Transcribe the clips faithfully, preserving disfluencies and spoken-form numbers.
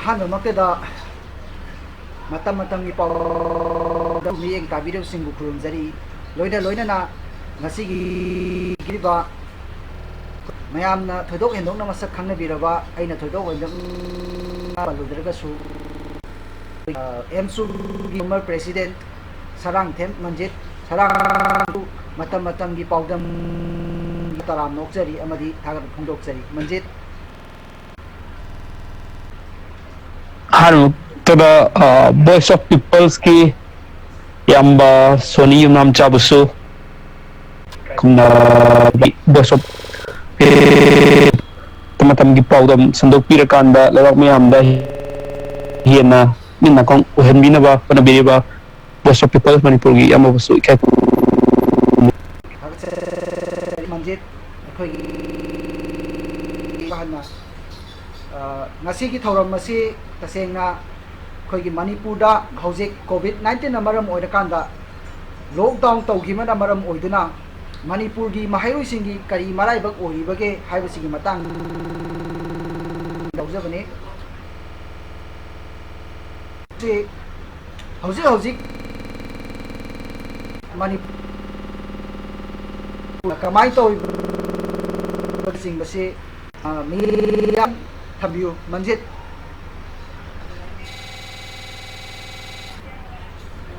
ꯑꯍꯥꯟꯕꯃꯛꯇꯗ ꯃꯇꯝ ꯃꯇꯝꯒꯤ ꯄꯥꯎꯗ ꯃꯤꯠꯌꯦꯡ ꯇꯥꯕꯤꯔꯤꯕꯁꯤꯡꯕꯨ ꯈꯨꯔꯨꯝꯖꯔꯤ꯫ ꯂꯣꯏꯅ ꯂꯣꯏꯅꯅ ꯉꯁꯤꯒꯤ ꯄꯤꯔꯤꯕ ꯃꯌꯥꯝꯅ ꯊꯣꯏꯗꯣꯛ ꯍꯦꯟꯗꯣꯛꯅ ꯃꯁꯛ ꯈꯪꯅꯕꯤꯔꯕ, ꯑꯩꯅ ꯊꯣꯏꯗꯣꯛ ꯍꯦꯟꯗꯣꯛꯅ ꯄꯜꯂꯨꯗ꯭ꯔꯒꯁꯨ, ꯑꯦꯝꯁꯨꯒꯤ former president ꯁꯔꯥꯡꯊꯦꯝ ꯃꯟꯖꯤꯠ, ꯁꯔꯥꯡ ꯃꯇꯝ ꯃꯇꯝꯒꯤ ꯄꯥꯎꯗꯝ ꯇꯔꯥꯝꯅ ꯑꯣꯛꯆꯔꯤ ꯑꯃꯗꯤ ꯊꯥꯒꯠꯄ ꯐꯣꯡꯗꯣꯛꯆꯔꯤ꯫ ꯃꯟꯖꯤꯠ꯫ ꯑꯍꯥꯟꯕꯃꯛꯇꯗ, ꯑ, Voice of Peopleꯁꯀꯤ ꯏꯌꯥꯝꯕ ꯁꯣꯅꯤ ꯌꯨꯝꯅꯥꯝꯆꯥꯕꯨꯁꯨ, ꯑ, Voice of ꯃꯇꯝꯒꯤ ꯄꯥꯎꯗꯝ ꯁꯟꯗꯣꯛꯄꯤꯔꯀꯥꯟꯗ ꯂꯩꯕꯥꯛ ꯃꯌꯥꯝꯗ ꯍꯦꯟꯅ ꯃꯤꯠ ꯅꯥꯀꯣꯡ ꯑꯣꯏꯍꯟꯕꯤꯅꯕ ꯍꯣꯠꯅꯕꯤꯔꯤꯕ Voice of People's ꯃꯅꯤꯄꯨꯔꯒꯤ ꯏꯌꯥꯝꯕꯕꯨꯁꯨ ꯏꯀꯥꯏ ꯈꯨꯝꯅꯩ꯫ ꯊꯥꯒꯠꯆꯔꯤ ꯃꯟꯖꯤꯠ꯫ ꯑꯩꯈꯣꯏꯒꯤ ꯍꯥꯟꯅ, ꯑ, ꯉꯁꯤꯒꯤ ꯊꯧꯔꯝ ꯑꯁꯤ ꯇꯁꯦꯡꯅ ꯑꯩꯈꯣꯏꯒꯤ ꯃꯅꯤꯄꯨꯔꯗ ꯍꯧꯖꯤꯛ COVID nineteenꯅ ꯃꯔꯝ ꯑꯣꯏꯔꯀꯥꯟꯗ lockdown ꯇꯧꯈꯤꯕꯅ ꯃꯔꯝ ꯑꯣꯏꯗꯨꯅ ꯃꯅꯤꯄꯨꯔꯒꯤ ꯃꯍꯩꯔꯣꯏꯁꯤꯡꯒꯤ ꯀꯔꯤ ꯃꯔꯥꯏꯕꯛ ꯑꯣꯏꯔꯤꯕꯒꯦ ꯍꯥꯏꯕꯁꯤꯒꯤ ꯃꯇꯥꯡ ꯂꯧꯖꯕꯅꯤ꯫ ꯁꯤ ꯍꯧꯖꯤꯛ ꯍꯧꯖꯤꯛ ꯃꯅꯤꯄꯨꯔ ꯀꯃꯥꯏꯅ ꯇꯧꯔꯤꯕꯅꯆꯤꯡꯕꯁꯤ, ꯑ, ꯃꯤꯌꯥꯝ ꯊꯝꯕꯤꯌꯨ꯫ ꯃꯟꯖꯤꯠ꯫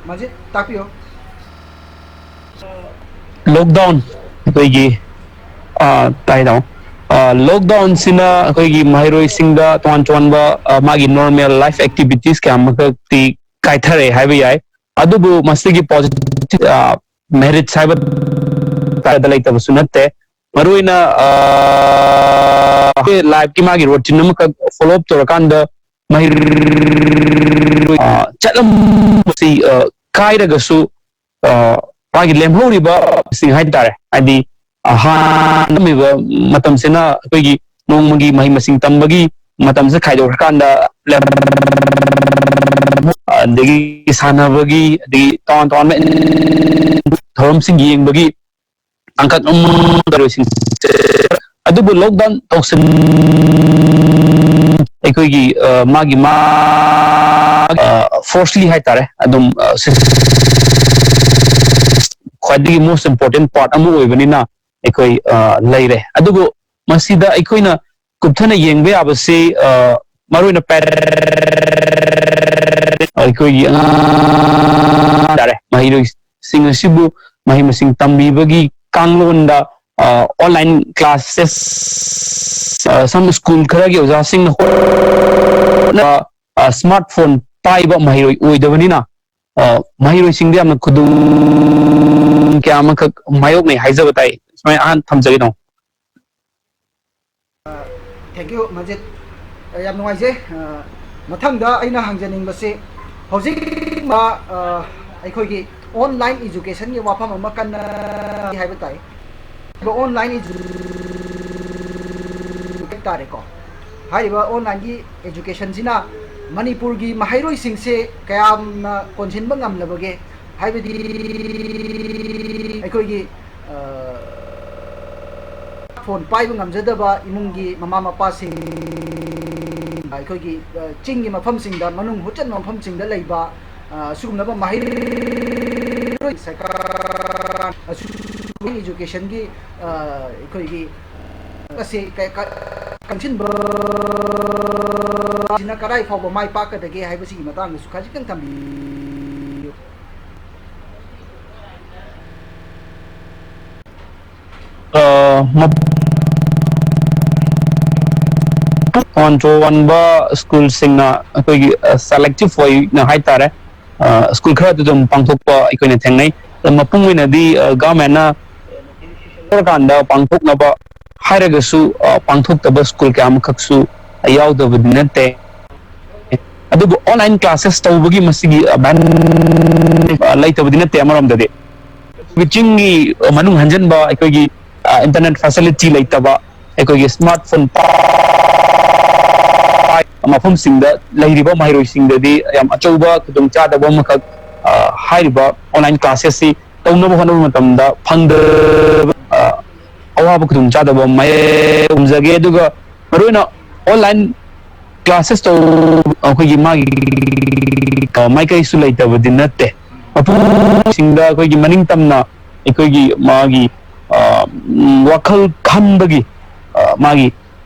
ꯃꯟꯖꯤꯠ, ꯇꯥꯛꯄꯤꯌꯨ꯫ Lockdown ꯑꯩꯈꯣꯏꯒꯤ, ꯑ, ꯇꯥꯏ ꯇꯥꯃꯣ꯫ ꯑ, lockdownꯁꯤꯅ ꯑꯩꯈꯣꯏꯒꯤ ꯃꯍꯩꯔꯣꯏꯁꯤꯡꯗ ꯇꯣꯉꯥꯟ ꯇꯣꯉꯥꯟꯕ, ꯑ, ꯃꯥꯒꯤ normal life activities ꯀꯌꯥ ꯑꯃꯈꯛꯇꯤ ꯀꯥꯏꯊꯔꯦ ꯍꯥꯏꯕ ꯌꯥꯏ꯫ ꯑꯗꯨꯕꯨ ꯃꯁꯤꯒꯤ positive, ꯑ, merits ꯍꯥꯏꯕ ꯇꯥꯔꯗ ꯂꯩꯇꯕꯁꯨ ꯅꯠꯇꯦ꯫ ꯃꯔꯨꯑꯣꯏꯅ, ꯑ, lifeꯀꯤ ꯃꯥꯒꯤ routine ꯑꯃꯈꯛ follow up ꯇꯧꯔꯀꯥꯟꯗ ꯃꯍꯩꯔꯣꯏ, ꯑ, ꯆꯠꯂꯝꯕꯁꯤ, ꯑ, ꯀꯥꯏꯔꯒꯁꯨ, ꯑ, ꯃꯥꯒꯤ ꯂꯦꯝꯍꯧꯔꯤꯕꯁꯤꯡ ꯍꯥꯏꯇꯥꯔꯦ, ꯍꯥꯏꯗꯤ, ꯑ, ꯍꯥꯟꯅ ꯃꯇꯝꯁꯤꯅ ꯑꯩꯈꯣꯏꯒꯤ ꯅꯣꯡꯃꯒꯤ ꯃꯍꯩ ꯃꯁꯤꯡ ꯇꯝꯕꯒꯤ ꯃꯇꯝꯁꯦ ꯈꯥꯏꯗꯣꯛꯈ꯭ꯔꯀꯥꯟꯗ, ꯑꯗꯒꯤ ꯁꯥꯟꯅꯕꯒꯤ, ꯑꯗꯒꯤ ꯇꯣꯉꯥꯟ ꯇꯣꯉꯥꯟꯕ ꯊꯧꯔꯝꯁꯤꯡ ꯌꯦꯡꯕꯒꯤ ꯇꯥꯡꯀꯛ ꯑꯃ ꯃꯍꯩꯔꯣꯏꯁꯤꯡꯁꯦ꯫ ꯑꯗꯨꯕꯨ lockdown ꯇꯧꯁꯤꯟ-, ꯑꯩꯈꯣꯏ ꯑꯩꯈꯣꯏꯒꯤ ꯑ, ꯃꯥꯒꯤ ꯃꯥ ꯐꯣꯔꯁꯂꯤ ꯍꯥꯏꯇꯥꯔꯦ, ꯑꯗꯨꯝ ꯑ, ꯁꯤ- ꯈ꯭ꯋꯥꯏꯗꯒꯤ most important part ꯑꯃ ꯑꯣꯏꯕꯅꯤꯅ ꯑꯩꯈꯣꯏ ꯑ, ꯂꯩꯔꯦ꯫ ꯑꯗꯨꯕꯨ ꯃꯁꯤꯗ ꯑꯩꯈꯣꯏꯅ ꯀꯨꯞꯊꯅ ꯌꯦꯡꯕ ꯌꯥꯕꯁꯤ ꯑ, ꯃꯔꯨꯑꯣꯏꯅ ꯄꯦ- ꯑꯩꯈꯣꯏꯒꯤ ꯑꯉꯥꯡ ꯍꯥꯏꯇꯥꯔꯦ, ꯃꯍꯩꯔꯣꯏꯁꯤꯡ ꯑꯁꯤꯕꯨ ꯃꯍꯩ ꯃꯁꯤꯡ ꯇꯝꯕꯤꯕꯒꯤ ꯀꯥꯡꯂꯣꯟꯗ ꯑꯣꯟꯂꯥꯏꯟ ꯀ꯭ꯂꯥꯁꯦꯁ ꯁꯝ ꯁ꯭ꯀꯨꯜ ꯈꯔꯒꯤ ꯑꯣꯖꯥꯁꯤꯡꯅ ꯁ꯭ꯃꯥꯔꯠ ꯐꯣꯟ ꯄꯥꯏꯕ ꯃꯍꯩꯔꯣꯏ ꯑꯣꯏꯗꯕꯅꯤꯅ ꯑ, ꯃꯍꯩꯔꯣꯏꯁꯤꯡꯗ ꯌꯥꯝꯅ ꯈꯨꯗꯣꯡ ꯀꯌꯥ ꯑꯃꯈꯛ ꯃꯥꯌꯣꯛꯅꯩ ꯍꯥꯏꯖꯕ ꯇꯥꯏ꯫ ꯁꯨꯃꯥꯏꯅ ꯑꯍꯥꯟ ꯊꯝꯖꯒꯦ ꯇꯧ꯫ Thank you, ꯃꯟꯖꯤꯠ꯫ ꯌꯥꯝ ꯅꯨꯡꯉꯥꯏꯖꯩ꯫ ꯃꯊꯪꯗ ꯑꯩꯅ ꯍꯪꯖꯅꯤꯡꯕꯁꯤ, ꯍꯧꯖꯤꯛ ꯑꯩꯈꯣꯏꯒꯤ ꯑꯣꯟꯂꯥꯏꯟ ꯏꯖꯨꯀꯦꯁꯟꯒꯤ ꯋꯥꯐꯝ ꯑꯃ ꯀꯟꯅ ꯍꯥꯏꯕ ꯇꯥꯏ꯫ ꯑꯣꯟꯂꯥꯏꯟ ꯏꯖꯨꯀꯦꯁꯟ ꯇꯥꯔꯦꯀꯣ꯫ ꯍꯥꯏꯔꯤꯕ ꯑꯣꯟꯂꯥꯏꯟꯒꯤ ꯏꯖꯨꯀꯦꯁꯟꯁꯤꯅ ꯃꯅꯤꯄꯨꯔꯒꯤ ꯃꯍꯩꯔꯣꯏꯁꯤꯡꯁꯦ ꯀꯌꯥꯝꯅ ꯀꯣꯟꯁꯤꯟꯕ ꯉꯝꯂꯕꯒꯦ? ꯍꯥꯏꯕꯗꯤ ꯑꯩꯈꯣꯏꯒꯤ ꯐꯣꯟ ꯄꯥꯏꯕ ꯉꯝꯖꯗꯕ ꯏꯃꯨꯡꯒꯤ ꯃꯃꯥ ꯃꯄꯥꯁꯤꯡ, ꯑꯩꯈꯣꯏꯒꯤ ꯆꯤꯡꯒꯤ ꯃꯐꯝꯁꯤꯡꯗ, ꯃꯅꯨꯡ ꯍꯨꯠꯆꯟꯕ ꯃꯐꯝꯁꯤꯡꯗ ꯂꯩꯕ ꯑꯁꯤꯒꯨꯝꯂꯕ ꯃꯍꯩꯔꯣꯏ ꯁꯔꯀꯥꯔ ꯏꯖꯨꯀꯦꯁꯟꯒꯤ ꯑꯩꯈꯣꯏꯒꯤ ꯑꯁꯤ ꯀꯟꯁꯤꯟꯕ ꯑꯁꯤꯅ ꯀꯗꯥꯏ ꯐꯥꯎꯕ ꯃꯥꯏ ꯄꯥꯛꯀꯗꯒꯦ ꯍꯥꯏꯕꯁꯤꯒꯤ ꯃꯇꯥꯡꯗꯁꯨ ꯈꯖꯤꯛꯇꯪ ꯊꯝꯕꯤꯌꯨ꯫ ꯑ, ꯃ- ꯇꯣꯉꯥꯟ ꯇꯣꯉꯥꯟꯕ ꯁ꯭ꯀꯨꯜꯁꯤꯡꯅ ꯑꯩꯈꯣꯏꯒꯤ ꯁꯦꯂꯦꯛꯇꯤꯞ ꯑꯣꯏꯅ ꯍꯥꯏꯇꯥꯔꯦ, ꯑ, ꯁ꯭ꯀꯨꯜ ꯈꯔꯗ ꯑꯗꯨꯝ ꯄꯥꯡꯊꯣꯛꯄ ꯑꯩꯈꯣꯏꯅ ꯊꯦꯡꯅꯩ꯫ ꯑꯗꯣ ꯃꯄꯨꯡ ꯑꯣꯏꯅꯗꯤ ꯑ, ꯒꯚꯔꯟꯃꯦꯟꯠꯅ ꯀꯥꯟꯗ ꯄꯥꯡꯊꯣꯛꯅꯕ ꯍꯥꯏꯔꯒꯁꯨ ꯑ, ꯄꯥꯡꯊꯣꯛꯇꯕ ꯁ꯭ꯀꯨꯜ ꯀꯌꯥ ꯑꯃꯈꯛꯁꯨ ꯌꯥꯎꯗꯕꯗꯤ ꯅꯠꯇꯦ꯫ ꯑꯗꯨꯕꯨ ꯑꯣꯟꯂꯥꯏꯟ ꯀ꯭ꯂꯥꯁꯦꯁ ꯇꯧꯕꯒꯤ ꯃꯁꯤꯒꯤ ꯑ, ꯚꯦꯟ ꯑ, ꯂꯩꯇꯕꯗꯤ ꯅꯠꯇꯦ꯫ ꯑꯃꯔꯣꯝꯗꯗꯤ ꯑꯩꯈꯣꯏꯒꯤ ꯆꯤꯡꯒꯤ ꯑ, ꯃꯅꯨꯡ ꯍꯟꯖꯤꯟꯕ ꯑꯩꯈꯣꯏꯒꯤ ꯏꯟꯇꯔꯅꯦꯠ ꯐꯦꯁꯤꯂꯤꯇꯤ ꯂꯩꯇꯕ, ꯑꯩꯈꯣꯏꯒꯤ ꯁ꯭ꯃꯥꯔꯠ ꯐꯣꯟ ꯃꯐꯝꯁꯤꯡꯗ ꯂꯩꯔꯤꯕ ꯃꯍꯩꯔꯣꯏꯁꯤꯡꯗꯗꯤ ꯌꯥꯝ ꯑꯆꯧꯕ ꯈꯨꯗꯣꯡꯆꯥꯗꯕ ꯑꯃꯈꯛ ꯑ, ꯍꯥꯏꯔꯤꯕ ꯑꯣꯟꯂꯥꯏꯟ ꯀ꯭ꯂꯥꯁꯦꯁꯁꯤ ꯇꯧꯅꯕ ꯍꯣꯠꯅꯕ ꯃꯇꯝꯗ ꯐꯪꯗꯕ ꯑ, ꯑꯋꯥꯕ ꯈꯨꯗꯣꯡꯆꯥꯗꯕ ꯃꯌꯥꯝ ꯎꯝꯖꯒꯦ꯫ ꯑꯗꯨꯒ ꯃꯔꯨꯑꯣꯏꯅ ꯑꯣꯟꯂꯥꯏꯟ ꯀ꯭ꯂꯥꯁꯦꯁ ꯇꯧ ꯑꯩꯈꯣꯏꯒꯤ ꯃꯥꯒꯤ ꯃꯥꯏꯀꯩꯁꯨ ꯂꯩꯇꯕꯗꯤ ꯅꯠꯇꯦ꯫ ꯃꯄꯨꯁꯤꯡꯗ ꯑꯩꯈꯣꯏꯒꯤ ꯃꯅꯤꯡ ꯇꯝꯅ ꯑꯩꯈꯣꯏꯒꯤ ꯃꯥꯒꯤ ꯋꯥꯈꯜ ꯈꯟꯕꯒꯤ ꯃꯥꯒꯤ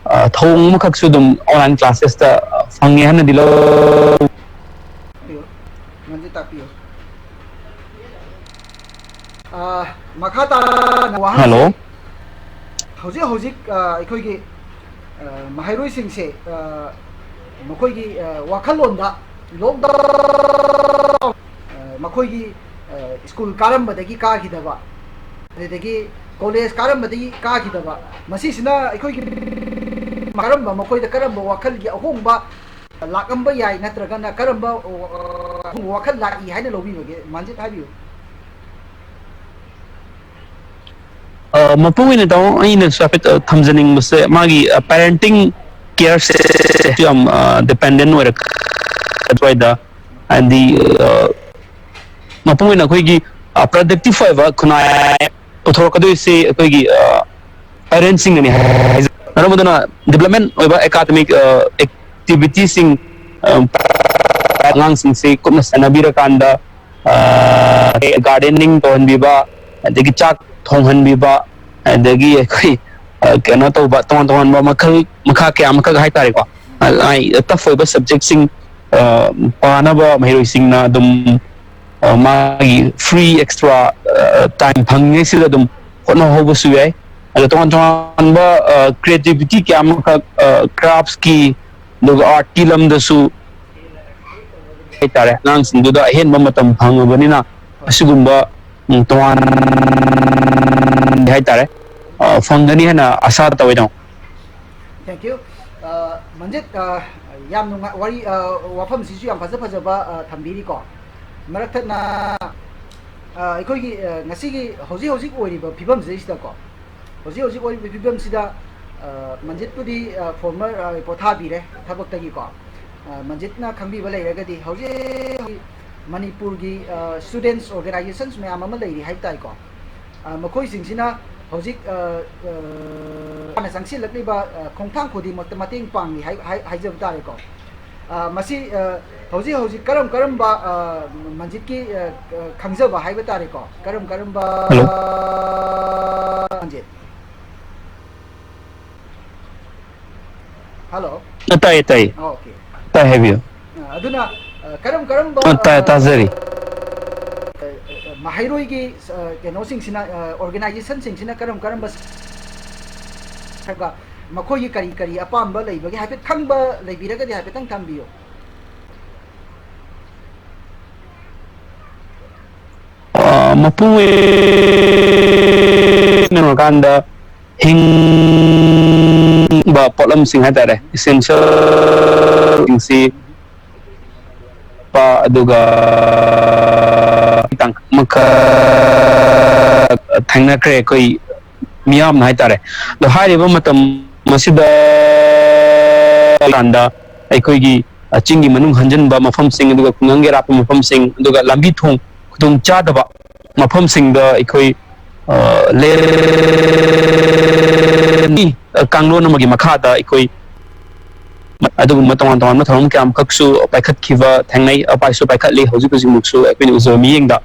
ꯊꯧꯑꯣꯡ ꯑꯃꯈꯛꯁꯨ ꯑꯗꯨꯝ ꯑꯣꯟꯂꯥꯏꯟ ꯀ꯭ꯂꯥꯁꯦꯁꯇ ꯐꯪꯉꯦ ꯍꯥꯏꯅꯗꯤ ꯂꯧ꯫ ꯇꯥꯛꯄꯤꯌꯨ꯫ ꯃꯈꯥ ꯇꯥꯅ ꯋꯥꯍꯪꯁꯦ꯫ ꯍꯧꯖꯤꯛ ꯍꯧꯖꯤꯛ ꯑꯩꯈꯣꯏꯒꯤ ꯃꯍꯩꯔꯣꯏꯁꯤꯡꯁꯦ ꯃꯈꯣꯏꯒꯤ ꯋꯥꯈꯜꯂꯣꯟꯗ ꯂꯣꯛꯗꯥꯎꯟ ꯃꯈꯣꯏꯒꯤ ꯁ꯭ꯀꯨꯜ ꯀꯥꯔꯝꯕꯗꯒꯤ ꯀꯥꯈꯤꯗꯕ, ꯑꯗꯨꯗꯒꯤ ꯀꯣꯂꯦꯖ ꯀꯥꯔꯝꯕꯗꯒꯤ ꯀꯥꯈꯤꯗꯕ, ꯃꯁꯤꯁꯤꯅ ꯑꯩꯈꯣꯏꯒꯤ ꯀꯔꯝꯕ, ꯃꯈꯣꯏꯗ ꯀꯔꯝꯕ ꯋꯥꯈꯜꯒꯤ ꯑꯍꯣꯡꯕ ꯂꯥꯛꯂꯝꯕ ꯌꯥꯏ, ꯅꯠꯇ꯭ꯔꯒꯅ ꯀꯔꯝꯕ ꯋꯥꯈꯜ ꯂꯥꯛꯏ ꯍꯥꯏꯅ ꯂꯧꯕꯤꯕꯒꯦ? ꯃꯥꯟꯖꯤꯠ ꯍꯥꯏꯕꯤꯌꯨ꯫ ꯃꯄꯨꯡ ꯑꯣꯏꯅ ꯇꯥꯃꯣ ꯑꯩꯅꯁꯨ ꯍꯥꯏꯐꯦꯠ ꯊꯝꯖꯅꯤꯡꯕꯁꯦ, ꯃꯥꯒꯤ ꯄꯦꯔꯦꯟꯇꯤꯡ ꯀꯦꯌꯔꯁꯦ ꯌꯥꯝ ꯗꯤꯄꯦꯟꯗꯦꯟ ꯑꯣꯏꯔꯛ ꯑꯗꯨꯋꯥꯏꯗ, ꯍꯥꯏꯗꯤ ꯃꯄꯨꯡ ꯑꯣꯏꯅ ꯑꯩꯈꯣꯏꯒꯤ ꯄ꯭ꯔꯗꯛꯇꯤꯞ ꯑꯣꯏꯕ ꯈꯨꯟꯅꯥꯏ ꯄꯨꯊꯣꯔꯛꯀꯗꯣꯏꯁꯦ ꯑꯩꯈꯣꯏꯒꯤ ꯄꯦꯔꯦꯟꯁꯤꯡꯅꯅꯤ ꯍꯥꯏꯖ꯫ ꯃꯔꯝ ꯑꯗꯨꯅ ꯗꯤꯕꯂꯞꯃꯦꯟ ꯑꯣꯏꯕ ꯑꯦꯀꯥꯗꯃꯤꯛ ꯑꯦꯛꯇꯤꯚꯤꯇꯤꯁꯤꯡ ꯑꯉꯥꯡꯁꯤꯡꯁꯤ ꯀꯨꯞꯅ ꯁꯦꯟꯅꯕꯤꯔꯀꯥꯟꯗ ꯒꯥꯔꯗꯦꯅꯤꯡ ꯇꯧꯍꯟꯕꯤꯕ, ꯑꯗꯒꯤ ꯆꯥꯛ ꯊꯣꯡꯍꯟꯕꯤꯕ, ꯑꯗꯒꯤ ꯑꯩꯈꯣꯏ ꯀꯩꯅꯣ ꯇꯧꯕ, ꯇꯣꯉꯥꯟ ꯇꯣꯉꯥꯟꯕ ꯃꯈꯜ ꯃꯈꯥ ꯀꯌꯥ ꯑꯃꯈꯛ ꯍꯥꯏꯇꯥꯔꯦꯀꯣ꯫ ꯇꯐ ꯑꯣꯏꯕ ꯁꯕꯖꯦꯛꯁꯤꯡ ꯄꯥꯅꯕ ꯃꯍꯩꯔꯣꯏꯁꯤꯡꯅ ꯑꯗꯨꯝ ꯃꯥꯒꯤ ꯐ꯭ꯔꯤ ꯑꯦꯛꯁꯇ꯭ꯔꯥ ꯇꯥꯏꯝ ꯐꯪꯉꯤꯉꯩꯁꯤꯗ ꯑꯗꯨꯝ ꯍꯣꯠꯅꯍꯧꯕꯁꯨ ꯌꯥꯏ꯫ ꯑꯗꯣ ꯇꯣꯉꯥꯟ ꯇꯣꯉꯥꯟꯕ ꯀ꯭ꯔꯤꯌꯦꯇꯤꯚꯤꯇꯤ ꯀꯌꯥ ꯑꯃꯈꯛ, ꯀ꯭ꯔꯥꯐꯁꯀꯤ, ꯑꯗꯨꯒ ꯑꯥꯔꯠꯀꯤ ꯂꯝꯗꯁꯨ ꯍꯥꯏꯇꯥꯔꯦ, ꯑꯉꯥꯡꯁꯤꯡꯗꯨꯗ ꯑꯍꯦꯟꯕ ꯃꯇꯝ ꯐꯪꯉꯕꯅꯤꯅ ꯑꯁꯤꯒꯨꯝꯕ ꯇꯣꯉꯥꯟ ꯍꯥꯏꯇꯥꯔꯦ ꯐꯪꯒꯅꯤ ꯍꯥꯏꯅ ꯑꯁꯥ ꯇꯧꯋꯦ꯫ Thank you꯫ ꯃꯟꯖꯤꯠ, ꯌꯥꯝ ꯅꯨꯡꯉꯥꯏ ꯋꯥꯔꯤ, ꯋꯥꯐꯝꯁꯤꯁꯨ ꯌꯥꯝ ꯐꯖ ꯐꯖꯕ ꯊꯝꯕꯤꯔꯤꯀꯣ꯫ ꯃꯔꯛ ꯊꯠꯅ ꯑꯩꯈꯣꯏꯒꯤ ꯉꯁꯤꯒꯤ ꯍꯧꯖꯤꯛ ꯍꯧꯖꯤꯛ ꯑꯣꯏꯔꯤꯕ ꯐꯤꯕꯝꯁꯤꯗꯩꯁꯤꯗꯀꯣ, ꯍꯧꯖꯤꯛ ꯍꯧꯖꯤꯛ ꯑꯣꯏꯔꯤꯕ ꯐꯤꯕꯝꯁꯤꯗ ꯃꯟꯖꯤꯠꯄꯨꯗꯤ ꯐꯣꯔꯃꯔ ꯄꯣꯊꯥꯕꯤꯔꯦ ꯊꯕꯛꯇꯒꯤꯀꯣ꯫ ꯃꯟꯖꯤꯠꯅ ꯈꯪꯕꯤꯕ ꯂꯩꯔꯒꯗꯤ ꯍꯧꯖꯤꯛ ꯃꯅꯤꯄꯨꯔꯒꯤ ꯁ꯭ꯇꯨꯗꯦꯟꯁ ꯑꯣꯔꯒꯅꯥꯏꯖꯦꯁꯟꯁ ꯃꯌꯥꯝ ꯑꯃ ꯂꯩꯔꯤ ꯍꯥꯏꯕ ꯇꯥꯏꯀꯣ꯫ ꯃꯈꯣꯏꯁꯤꯡꯁꯤꯅ ꯍꯧꯖꯤꯛ, ꯑ, ꯑ, ꯍꯥꯟꯅ ꯆꯪꯁꯤꯜꯂꯛꯂꯤꯕ, ꯑ, ꯈꯣꯡꯊꯥꯡ ꯈꯨꯗꯤꯡꯃꯛꯇ ꯃꯇꯦꯡ ꯄꯥꯡꯂꯤ ꯍꯥꯏ-, ꯍꯥꯏ-, ꯍꯥꯏꯖꯕ ꯇꯥꯔꯦꯀꯣ꯫ ꯑ, ꯃꯁꯤ, ꯑ, ꯍꯧꯖꯤꯛ ꯍꯧꯖꯤꯛ ꯀꯔꯝ ꯀꯔꯝꯕ, ꯑ, ꯃꯟꯖꯤꯠꯀꯤ, ꯑ, ꯑ, ꯈꯪꯖꯕ ꯍꯥꯏꯕ ꯇꯥꯔꯦꯀꯣ, ꯀꯔꯝ ꯀꯔꯝꯕ ꯍꯜꯂꯣ꯫ ꯃꯟꯖꯤꯠ? ꯍꯜꯂꯣ꯫ ꯑ, ꯇꯥꯏꯌꯦ, ꯇꯥꯏꯌꯦ꯫ ꯑꯣꯀꯦ꯫ ꯇꯥꯏ, ꯍꯥꯏꯕꯤꯌꯨ꯫ ꯑ, ꯑꯗꯨꯅ, ꯑ, ꯀꯔꯝ ꯀꯔꯝꯕ, ꯑ, ꯇꯥꯏ, ꯑ, ꯇꯥꯖꯔꯤ꯫ ꯑ, ꯑ, ꯃꯍꯩꯔꯣꯏꯒꯤ, ꯑ, ꯀꯩꯅꯣꯁꯤꯡꯁꯤꯅ, ꯑ, organizationꯁꯤꯡꯁꯤꯅ ꯀꯔꯝ ꯀꯔꯝꯕ ꯁꯔꯒ ꯃꯈꯣꯏꯒꯤ ꯀꯔꯤ ꯀꯔꯤ ꯑꯄꯥꯝꯕ ꯂꯩꯕꯒꯦ ꯍꯥꯏꯐꯦꯠ ꯈꯪꯕ ꯂꯩꯕꯤꯔꯒꯗꯤ ꯍꯥꯏꯐꯦꯠꯇꯪ ꯊꯝꯕꯤꯌꯨ꯫ ꯑ, ꯃꯄꯨꯡ ꯑꯣꯏꯅ ꯀꯥꯟꯗ ꯍꯤꯡꯕ ꯄꯣꯠꯂꯝꯁꯤꯡ ꯍꯥꯏꯇꯥꯔꯦ, essentialꯁꯤꯡꯁꯤ ꯄ-, ꯑꯗꯨꯒ ꯇꯥꯡꯀꯛ ꯑꯃꯈꯛ ꯊꯦꯡꯅꯈ꯭ꯔꯦ ꯑꯩꯈꯣꯏ ꯃꯤꯌꯥꯝꯅ ꯍꯥꯏꯇꯥꯔꯦ꯫ ꯑꯗꯣ ꯍꯥꯏꯔꯤꯕ ꯃꯇꯝ ꯑꯁꯤꯗ ꯀꯥꯟꯗ ꯑꯩꯈꯣꯏꯒꯤ, ꯑ, ꯆꯤꯡꯒꯤ ꯃꯅꯨꯡ ꯍꯟꯖꯤꯟꯕ ꯃꯐꯝꯁꯤꯡ, ꯑꯗꯨꯒ ꯈꯨꯡꯒꯪꯒꯤ ꯑꯔꯥꯞꯄ ꯃꯐꯝꯁꯤꯡ, ꯑꯗꯨꯒ ꯂꯝꯕꯤ ꯊꯣꯡ ꯈꯨꯗꯣꯡ ꯆꯥꯗꯕ ꯃꯐꯝꯁꯤꯡꯗ ꯑꯩꯈꯣꯏ, ꯑ, ꯂꯦꯟ-, ꯀꯥꯡꯂꯣꯟ ꯑꯃꯒꯤ ꯃꯈꯥꯗ ꯑꯩꯈꯣꯏ ꯑꯗꯨꯒꯨꯝꯕ ꯇꯣꯉꯥꯟ ꯇꯣꯉꯥꯟꯕ ꯊꯧꯔꯝ ꯀꯌꯥ ꯑꯃꯈꯛꯁꯨ ꯄꯥꯏꯈꯠꯈꯤꯕ ꯊꯦꯡꯅꯩ, ꯑ, ꯄꯥꯏꯁꯨ ꯄꯥꯏꯈꯠꯂꯤ ꯍꯧꯖꯤꯛ ꯍꯧꯖꯤꯛꯃꯛꯁꯨ ꯑꯩꯈꯣꯏꯅ ꯎꯖꯕ ꯃꯤꯠꯌꯦꯡꯗ꯫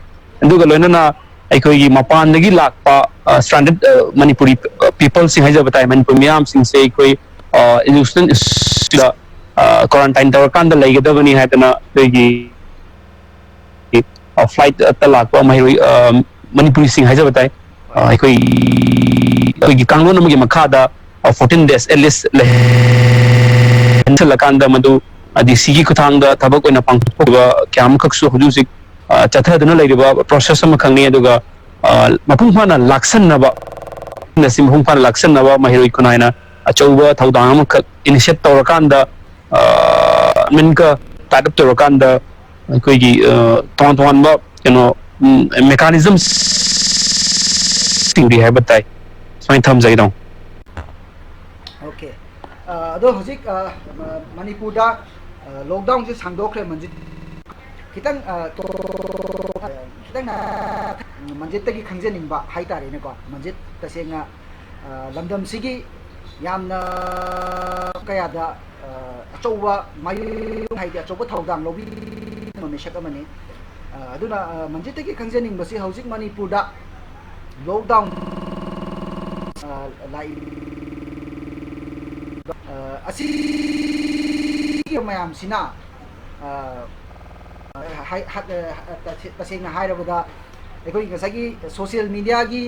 ꯑꯗꯨꯒ ꯂꯣꯏꯅꯅ ꯑꯩꯈꯣꯏꯒꯤ ꯃꯄꯥꯟꯗꯒꯤ ꯂꯥꯛꯄ, ꯑ, stranded, ꯑ, ꯃꯅꯤꯄꯨꯔꯤ, ꯑ, peopleꯁꯤꯡ ꯍꯥꯏꯖꯕ ꯇꯥꯏ, ꯃꯅꯤꯄꯨꯔ ꯃꯤꯌꯥꯝꯁꯤꯡꯁꯦ ꯑꯩꯈꯣꯏ, ꯑ, institution instituteꯗ, ꯑ, quarantine ꯇꯧꯔꯀꯥꯟꯗ ꯂꯩꯒꯗꯕꯅꯤ ꯍꯥꯏꯗꯅ ꯑꯩꯈꯣꯏꯒꯤ ꯑ, flightꯇ ꯂꯥꯛꯄ ꯃꯍꯩꯔꯣꯏ, ꯑ, ꯃꯅꯤꯄꯨꯔꯤꯁꯤꯡ ꯍꯥꯏꯖꯕ ꯇꯥꯏ꯫ ꯑ, ꯑꯩꯈꯣꯏ, ꯑꯩꯈꯣꯏꯒꯤ ꯀꯥꯡꯂꯣꯟ ꯑꯃꯒꯤ ꯃꯈꯥꯗ, ꯑ, fourteen days at least ꯂꯩꯍꯜꯂꯀꯥꯟꯗ ꯃꯗꯨ ꯗꯤ ꯁꯤꯒꯤ ꯈꯨꯠꯊꯥꯡꯗ ꯊꯕꯛ ꯑꯣꯏꯅ ꯄꯥꯡꯊꯣꯛꯄ ꯀꯌꯥ ꯑꯃꯈꯛꯁꯨ ꯍꯧꯖꯤꯛ ꯍꯧꯖꯤꯛ, ꯑ, ꯆꯠꯊꯗꯨꯅ ꯂꯩꯔꯤꯕ process ꯑꯃꯈꯛꯅꯤ꯫ ꯑꯗꯨꯒ, ꯑ, ꯃꯄꯨꯡ ꯐꯥꯅ ꯂꯥꯛꯁꯟꯅꯕ, ꯃꯁꯤ ꯃꯄꯨꯡ ꯐꯥꯅ ꯂꯥꯛꯁꯟꯅꯕ ꯃꯍꯩꯔꯣꯏ ꯈꯨꯟꯅꯥꯏꯅ ꯑꯆꯧꯕ ꯊꯧꯗꯥꯡ ꯑꯃꯈꯛ initiate ꯇꯧꯔꯀꯥꯟꯗ, ꯑ, ꯃꯤꯟꯒ tied up ꯇꯧꯔꯀꯥꯟꯗ ꯑꯩꯈꯣꯏꯒꯤ, ꯑ, ꯇꯣꯉꯥꯟ ꯇꯣꯉꯥꯟꯕ ꯀꯩꯅꯣ, ꯎꯝ, mechanismꯁꯤꯡꯗꯤ ꯍꯥꯏꯕ ꯇꯥꯏ꯫ ꯁꯨꯃꯥꯏꯅ ꯊꯝꯖꯒꯦ ꯇꯧꯅꯤ꯫ ꯑꯣꯀꯦ꯫ ꯑ, ꯑꯗꯣ ꯍꯧꯖꯤꯛ, ꯑ, ꯃ-, ꯃꯅꯤꯄꯨꯔꯗ, ꯑ, lockdownꯁꯦ ꯁꯥꯡꯗꯣꯛꯈ꯭ꯔꯦ, ꯃꯟꯖꯤꯠ꯫ ꯈꯤꯇꯪ ꯑ, ꯈꯤꯇꯪ ꯃꯟꯖꯤꯠꯇꯒꯤ ꯈꯪꯖꯅꯤꯡꯕ ꯍꯥꯏꯇꯥꯔꯦꯅꯦꯀꯣ꯫ ꯃꯟꯖꯤꯠ ꯇꯁꯦꯡꯅ ꯑ, ꯂꯝꯗꯝꯁꯤꯒꯤ ꯌꯥꯝꯅ ꯀꯌꯥꯗ ꯑ, ꯑꯆꯧꯕ ꯃꯥꯏꯑꯣꯟ ꯍꯥꯏꯗꯤ ꯑꯆꯧꯕ ꯊꯧꯗꯥꯡ ꯂꯧꯕꯤꯕ ꯃꯤꯁꯛ ꯑꯃꯅꯤ꯫ ꯑ, ꯑꯗꯨꯅ ꯑ, ꯃꯟꯖꯤꯠꯇꯒꯤ ꯈꯪꯖꯅꯤꯡꯕꯁꯤ ꯍꯧꯖꯤꯛ ꯃꯅꯤꯄꯨꯔꯗ ꯂꯣꯛꯗꯥꯎꯟ ꯑ, ꯂꯥꯛꯏ ꯑ, ꯑꯁꯤ ꯃꯌꯥꯝꯁꯤꯅ ꯑ, ꯍꯥꯏ- ꯍꯥ- ꯑ, ꯇꯁꯦ- ꯇꯁꯦꯡꯅ ꯍꯥꯏꯔꯕꯗ ꯑꯩꯈꯣꯏ ꯉꯁꯥꯏꯒꯤ ꯁꯣꯁꯤꯌꯦꯜ ꯃꯤꯗꯤꯌꯥꯒꯤ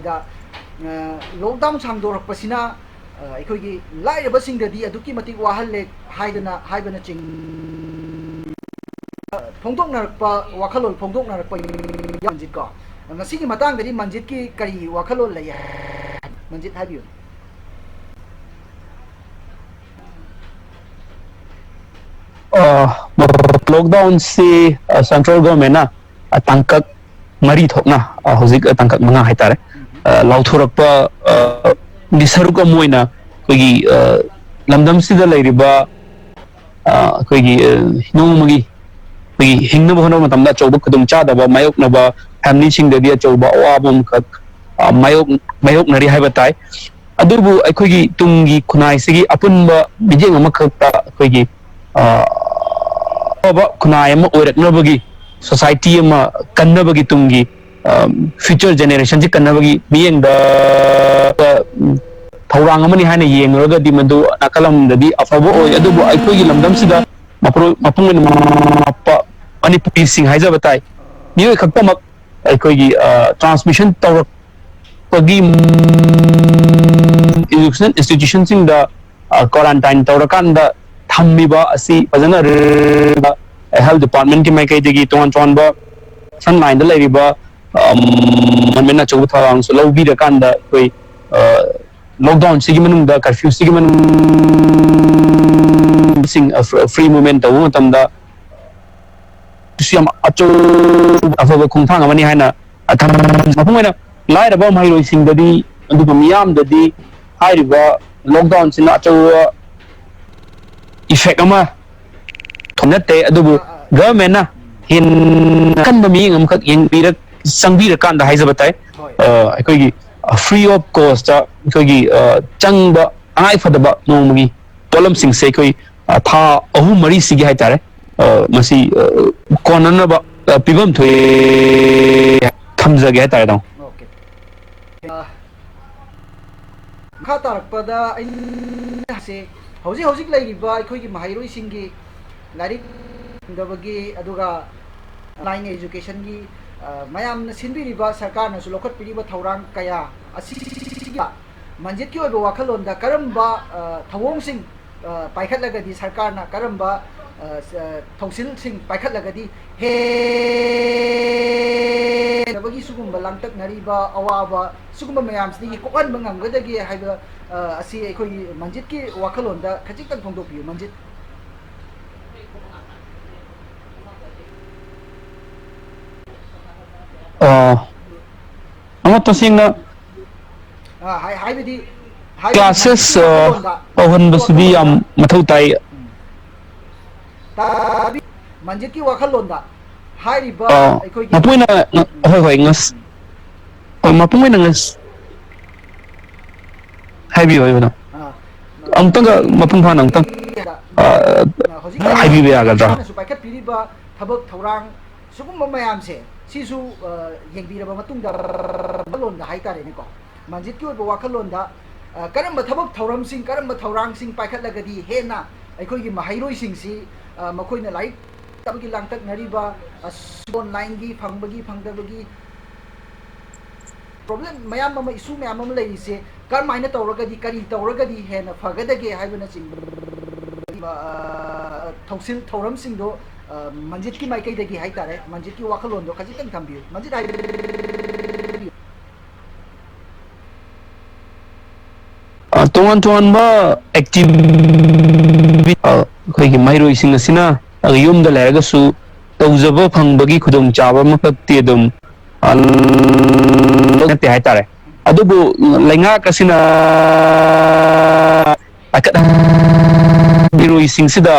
ꯗ, ꯑ, ꯂꯣꯛꯗꯥꯎꯟ ꯁꯥꯡꯗꯣꯔꯛꯄꯁꯤꯅ ꯑ, ꯑꯩꯈꯣꯏꯒꯤ ꯂꯥꯏꯔꯕꯁꯤꯡꯗꯗꯤ ꯑꯗꯨꯛꯀꯤ ꯃꯇꯤꯛ ꯋꯥꯍꯜꯂꯦ ꯍꯥꯏꯗꯅ ꯍꯥꯏꯕꯅꯆꯤꯡ ꯐꯣꯡꯗꯣꯛꯅꯔꯛꯄ ꯋꯥꯈꯜꯂꯣꯟ ꯐꯣꯡꯗꯣꯛꯅꯔꯛꯄ ꯌꯥꯝꯖꯤꯠꯀꯣ꯫ ꯃꯁꯤꯒꯤ ꯃꯇꯥꯡꯗꯗꯤ ꯃꯟꯖꯤꯠꯀꯤ ꯀꯔꯤ ꯋꯥꯈꯜꯂꯣꯟ ꯂꯩ? ꯃꯟꯖꯤꯠ ꯍꯥꯏꯕꯤꯌꯨ꯫ ꯂꯣꯛꯗꯥꯎꯟꯁꯤ ꯁꯦꯟꯇ꯭ꯔꯦꯜ ꯒꯣꯔꯃꯦꯟꯅ ꯇꯥꯡꯀꯛ ꯃꯔꯤ ꯊꯣꯛꯅ, ꯍꯧꯖꯤꯛ ꯇꯥꯡꯀꯛ ꯃꯉꯥ ꯍꯥꯏꯇꯥꯔꯦ, ꯂꯥꯎꯊꯣꯔꯛꯄ ꯒꯤ ꯁꯔꯨꯛ ꯑꯃ ꯑꯣꯏꯅ ꯑꯩꯈꯣꯏꯒꯤ ꯂꯝꯗꯝꯁꯤꯗ ꯂꯩꯔꯤꯕ ꯑꯩꯈꯣꯏꯒꯤ ꯅꯣꯡꯃꯒꯤ ꯑꯩꯈꯣꯏꯒꯤ ꯍꯤꯡꯅꯕ ꯍꯣꯠꯅꯕ ꯃꯇꯝꯗ ꯑꯆꯧꯕ ꯈꯨꯗꯣꯡꯆꯥꯗꯕ ꯃꯥꯌꯣꯛꯅꯕ, ꯐꯦꯃꯤꯂꯤꯁꯤꯡꯗꯗꯤ ꯑꯆꯧꯕ ꯑꯋꯥꯕ ꯑꯃꯈꯛ ꯃꯥꯌꯣꯛ ꯃꯥꯌꯣꯛꯅꯔꯤ ꯍꯥꯏꯕ ꯇꯥꯏ꯫ ꯑꯗꯨꯕꯨ ꯑꯩꯈꯣꯏꯒꯤ ꯇꯨꯡꯒꯤ ꯈꯨꯟꯅꯥꯏꯁꯤꯒꯤ ꯑꯄꯨꯟꯕ ꯃꯤꯠꯌꯦꯡ ꯑꯃꯈꯛꯇ ꯑꯩꯈꯣꯏꯒꯤ ꯑꯐꯕ ꯈꯨꯟꯅꯥꯏ ꯑꯃ ꯑꯣꯏꯔꯛꯅꯕꯒꯤ, ꯁꯣꯁꯥꯏꯇꯤ ꯑꯃ ꯀꯟꯅꯕꯒꯤ, ꯇꯨꯡꯒꯤ ꯐ꯭ꯌꯨꯆꯔ ꯖꯦꯅꯦꯔꯦꯁꯟꯁꯤ ꯀꯟꯅꯕꯒꯤ ꯃꯤꯠꯌꯦꯡꯗ ꯊꯧꯔꯥꯡ ꯑꯃꯅꯤ ꯍꯥꯏꯅ ꯌꯦꯡꯂꯨꯔꯒꯗꯤ ꯃꯗꯨ ꯅꯥꯀꯜ ꯑꯃꯗꯗꯤ ꯑꯐꯕ ꯑꯣꯏ꯫ ꯑꯗꯨꯕꯨ ꯑꯩꯈꯣꯏꯒꯤ ꯂꯝꯗꯝꯁꯤꯗ ꯃꯄꯨꯡ ꯑꯣꯏꯅ ꯃꯄꯥ ꯃꯅꯤꯄꯨꯔꯤꯁꯤꯡ ꯍꯥꯏꯖꯕ ꯇꯥꯏ, ꯃꯤꯑꯣꯏ ꯈꯛꯇꯃꯛ ꯑꯩꯈꯣꯏꯒꯤ ꯇ꯭ꯔꯥꯟꯁꯃꯤꯁꯟ ꯇꯧꯔꯛꯄꯒꯤ ꯏꯗꯨꯀꯦꯁꯟ ꯏꯟꯁꯇꯤꯇ꯭ꯌꯨꯁꯟꯁꯤꯡꯗ ꯀ꯭ꯋꯥꯔꯟꯇꯥꯏꯟ ꯇꯧꯔꯀꯥꯟꯗ ꯊꯝꯃꯤꯕ ꯑꯁꯤ ꯐꯖꯅ ꯍꯦꯜꯊ ꯗꯤꯄꯥꯔꯠꯃꯦꯟꯀꯤ ꯃꯥꯏꯀꯩꯗꯒꯤ ꯇꯣꯉꯥꯟ ꯇꯣꯉꯥꯟꯕ ꯐ꯭ꯔꯟ ꯂꯥꯏꯟꯗ ꯂꯩꯔꯤꯕ ꯒꯃꯦꯟꯅ ꯑꯆꯧꯕ ꯊꯧꯔꯥꯡꯁꯨ ꯂꯧꯕꯤꯔꯀꯥꯟꯗ ꯑꯩꯈꯣꯏ ꯂꯣꯛꯗꯥꯎꯟꯁꯤꯒꯤ ꯃꯅꯨꯡꯗ, ꯀꯔꯐ꯭ꯌꯨꯁꯤꯒꯤ ꯃꯅꯨꯡꯗ ꯐ꯭ꯔꯤ ꯃꯨꯚꯃꯦꯟ ꯇꯧꯕ ꯃꯇꯝꯗ ꯁꯤꯁꯨ ꯌꯥꯝ ꯑꯆꯧꯕ ꯑꯐꯕ ꯈꯣꯡꯊꯥꯡ ꯑꯃꯅꯤ ꯍꯥꯏꯅ ꯃꯄꯨꯡ ꯑꯣꯏꯅ ꯂꯥꯏꯔꯕ ꯃꯍꯩꯔꯣꯏꯁꯤꯡꯗꯗꯤ ꯑꯗꯨꯒ ꯃꯤꯌꯥꯝꯗꯗꯤ ꯍꯥꯏꯔꯤꯕ ꯂꯣꯛꯗꯥꯎꯟꯁꯤꯅ ꯑꯆꯧꯕ ꯏꯐꯦꯛ ꯑꯃ ꯅꯠꯇꯦ, ꯑꯗꯨꯕꯨ ꯑꯥ, ꯑꯥ꯫ Government ꯅ ꯍꯦꯟꯅ ꯑꯀꯟꯕ ꯃꯤꯠꯌꯦꯡ ꯑꯃꯈꯛ ꯌꯦꯡꯕꯤꯔꯛ-, ꯆꯪꯕꯤꯔꯀꯥꯟꯗ ꯍꯥꯏꯖꯕ ꯇꯥꯏ꯫ ꯍꯣꯏ꯫ ꯑ, ꯑꯩꯈꯣꯏꯒꯤ, ꯑ, free of cost ꯇ ꯑꯩꯈꯣꯏꯒꯤ, ꯑ, ꯆꯪꯕ ꯇꯉꯥꯏ ꯐꯗꯕ ꯅꯣꯡꯃꯒꯤ ꯄꯣꯠꯂꯝꯁꯤꯡꯁꯦ ꯑꯩꯈꯣꯏ, ꯑ, ꯊꯥ ꯑꯍꯨꯝ ꯃꯔꯤꯁꯤꯒꯤ ꯍꯥꯏꯇꯥꯔꯦ, ꯑ, ꯃꯁꯤ, ꯑ, ꯀꯣꯟꯅꯅꯕ, ꯑ, ꯄꯤꯐꯝ ꯊꯣꯛꯑꯦ ꯊꯝꯖꯒꯦ ꯍꯥꯏꯇꯥꯔꯦ, ꯇꯥꯃꯣ꯫ ꯑꯣꯀꯦ꯫ ꯑ, ꯃꯈꯥ ꯇꯥꯔꯛꯄꯗ ꯑꯩꯅ ꯍꯥꯏꯁꯦ, ꯍꯧꯖꯤꯛ ꯍꯧꯖꯤꯛ ꯂꯩꯔꯤꯕ ꯑꯩꯈꯣꯏꯒꯤ ꯃꯍꯩꯔꯣꯏꯁꯤꯡꯒꯤ ꯂꯥꯏꯔꯤꯛ ꯇꯝꯗꯕꯒꯤ, ꯑꯗꯨꯒ online education ꯒꯤ, ꯑ, ꯃꯌꯥꯝꯅ ꯁꯤꯟꯕꯤꯔꯤꯕ, ꯁꯔꯀꯥꯔꯅꯁꯨ ꯂꯧꯈꯠꯄꯤꯔꯤꯕ ꯊꯧꯔꯥꯡ ꯀꯌꯥ ꯑꯁꯤꯒ ꯃꯟꯖꯤꯠꯀꯤ ꯑꯣꯏꯕ ꯋꯥꯈꯜꯂꯣꯟꯗ ꯀꯔꯝꯕ, ꯑ, ꯊꯧꯑꯣꯡꯁꯤꯡ, ꯑ, ꯄꯥꯏꯈꯠꯂꯒꯗꯤ, ꯁꯔꯀꯥꯔꯅ ꯀꯔꯝꯕ, ꯑ, ꯁ-, ꯑ, ꯊꯧꯁꯤꯜꯁꯤꯡ ꯄꯥꯏꯈꯠꯂꯒꯗꯤ ꯍꯦꯟꯅꯕꯒꯤ ꯁꯤꯒꯨꯝꯕ ꯂꯥꯡꯇꯛꯅꯔꯤꯕ ꯑꯋꯥꯕ ꯁꯤꯒꯨꯝꯕ ꯃꯌꯥꯝꯁꯤꯗꯒꯤ ꯀꯣꯛꯍꯟꯕ ꯉꯝꯒꯗꯒꯦ ꯍꯥꯏꯕ, ꯑ, ꯑꯁꯤ ꯑꯩꯈꯣꯏꯒꯤ ꯃꯟꯖꯤꯠꯀꯤ ꯋꯥꯈꯜꯂꯣꯟꯗ ꯈꯖꯤꯛꯇꯪ ꯐꯣꯡꯗꯣꯛꯄꯤꯌꯨ, ꯃꯟꯖꯤꯠ꯫ ꯑ, ꯑꯃ ꯇꯁꯦꯡꯅ ꯑ, ꯍꯥꯏ-, ꯍꯥꯏꯕꯗꯤ, ꯍꯥꯏꯕꯗꯤ classes, ꯃꯟꯖꯤꯠꯀꯤ ꯑ, ꯋꯥꯈꯜꯂꯣꯟꯗ, ꯇꯧꯍꯟꯕꯁꯤꯗꯤ ꯌꯥꯝ ꯋꯥꯈꯜꯂꯣꯟꯗ, ꯃꯊꯧ ꯇꯥꯏ꯫ ꯎꯝ꯫ ꯇꯥꯕꯤ-, ꯃꯟꯖꯤꯠꯀꯤ ꯋꯥꯈꯜꯂꯣꯟꯗ ꯍꯥꯏꯔꯤꯕ ꯑ, ꯑꯩꯈꯣꯏꯒꯤ, ꯃꯄꯨꯡ ꯑꯣꯏꯅ, ꯎꯝ, ꯍꯣꯏ, ꯍꯣꯏ, ꯉꯁ-, ꯎꯝ꯫ ꯍꯣꯏ, ꯃꯄꯨꯡ ꯑꯣꯏꯅ ꯉꯁ-, ꯍꯥꯏꯕꯤꯌꯨ, ꯍꯥꯏꯕꯤꯌꯨ꯫ ꯑꯥ, ꯑꯃꯨꯛꯇꯪꯒ ꯃꯄꯨꯡ ꯐꯥꯅ ꯑꯃꯨꯛꯇꯪ, ꯑ, ꯍꯧꯖꯤꯛ ꯍꯥꯏꯕꯤꯕ ꯌꯥꯒꯗ꯭ꯔꯥ? ꯁꯔꯀꯥꯔꯅꯁꯨ ꯄꯥꯏꯈꯠꯄꯤꯔꯤꯕ ꯊꯕꯛ ꯊꯧꯔꯥꯡ ꯁꯤꯒꯨꯝꯕ ꯃꯌꯥꯝꯁꯦ, ꯁꯤꯁꯨ, ꯑ, ꯌꯦꯡꯕꯤꯔꯕ ꯃꯇꯨꯡꯗ, ꯋꯥꯈꯜꯂꯣꯟꯗ ꯍꯥꯏꯇꯥꯔꯦꯅꯦꯀꯣ, ꯃꯟꯖꯤꯠꯀꯤ ꯑꯣꯏꯕ ꯋꯥꯈꯜꯂꯣꯟꯗ, ꯑ, ꯀꯔꯝꯕ ꯊꯕꯛ ꯊꯧꯔꯝꯁꯤꯡ, ꯀꯔꯝꯕ ꯊꯧꯔꯥꯡꯁꯤꯡ ꯄꯥꯏꯈꯠꯂꯒꯗꯤ ꯍꯦꯟꯅ ꯑꯩꯈꯣꯏꯒꯤ ꯃꯍꯩꯔꯣꯏꯁꯤꯡꯁꯤ, ꯑ, ꯃꯈꯣꯏꯅ ꯂꯥꯏꯔꯤꯛ ꯇꯝꯕꯒꯤ ꯂꯥꯡꯇꯛꯅꯔꯤꯕ, ꯑ, online ꯒꯤ ꯐꯪꯕꯒꯤ ꯐꯪꯗꯕꯒꯤ problem ꯃꯌꯥꯝ ꯑꯃ, issue ꯃꯌꯥꯝ ꯑꯃ ꯂꯩꯔꯤꯁꯦ, ꯀꯔꯝꯍꯥꯏꯅ ꯇꯧꯔꯒꯗꯤ, ꯀꯔꯤ ꯇꯧꯔꯒꯗꯤ ꯍꯦꯟꯅ ꯐꯒꯗꯒꯦ ꯍꯥꯏꯕꯅꯆꯤꯡꯕ, ꯑ, ꯊꯧꯁꯤꯜ ꯊꯧꯔꯝꯁꯤꯡꯗꯣ, ꯑ, ꯃꯟꯖꯤꯠꯀꯤ ꯃꯥꯏꯀꯩꯗꯒꯤ ꯍꯥꯏꯇꯥꯔꯦ, ꯃꯟꯖꯤꯠꯀꯤ ꯋꯥꯈꯜꯂꯣꯟꯗꯣ ꯈꯖꯤꯛꯇꯪ ꯊꯝꯕꯤꯌꯨ꯫ ꯃꯟꯖꯤꯠ ꯍꯥꯏꯕꯤꯌꯨ꯫ ꯑ, ꯇꯣꯉꯥꯟ ꯇꯣꯉꯥꯟꯕ activity, ꯑ, ꯑꯩꯈꯣꯏꯒꯤ ꯃꯍꯩꯔꯣꯏꯁꯤꯡ ꯑꯁꯤꯅ ꯌꯨꯝꯗ ꯂꯩꯔꯒꯁꯨ ꯇꯧꯖꯕ ꯐꯪꯕꯒꯤ ꯈꯨꯗꯣꯡꯆꯥꯕ ꯑꯃꯈꯛꯇꯤ ꯑꯗꯨꯝ, ꯑ, ꯅꯠꯇꯦ ꯍꯥꯏꯇꯥꯔꯦ꯫ ꯑꯗꯨꯕꯨ ꯂꯩꯉꯥꯛ ꯑꯁꯤꯅ ꯄꯥꯏꯈꯠ-, ꯃꯍꯩꯔꯣꯏꯁꯤꯡꯁꯤꯗ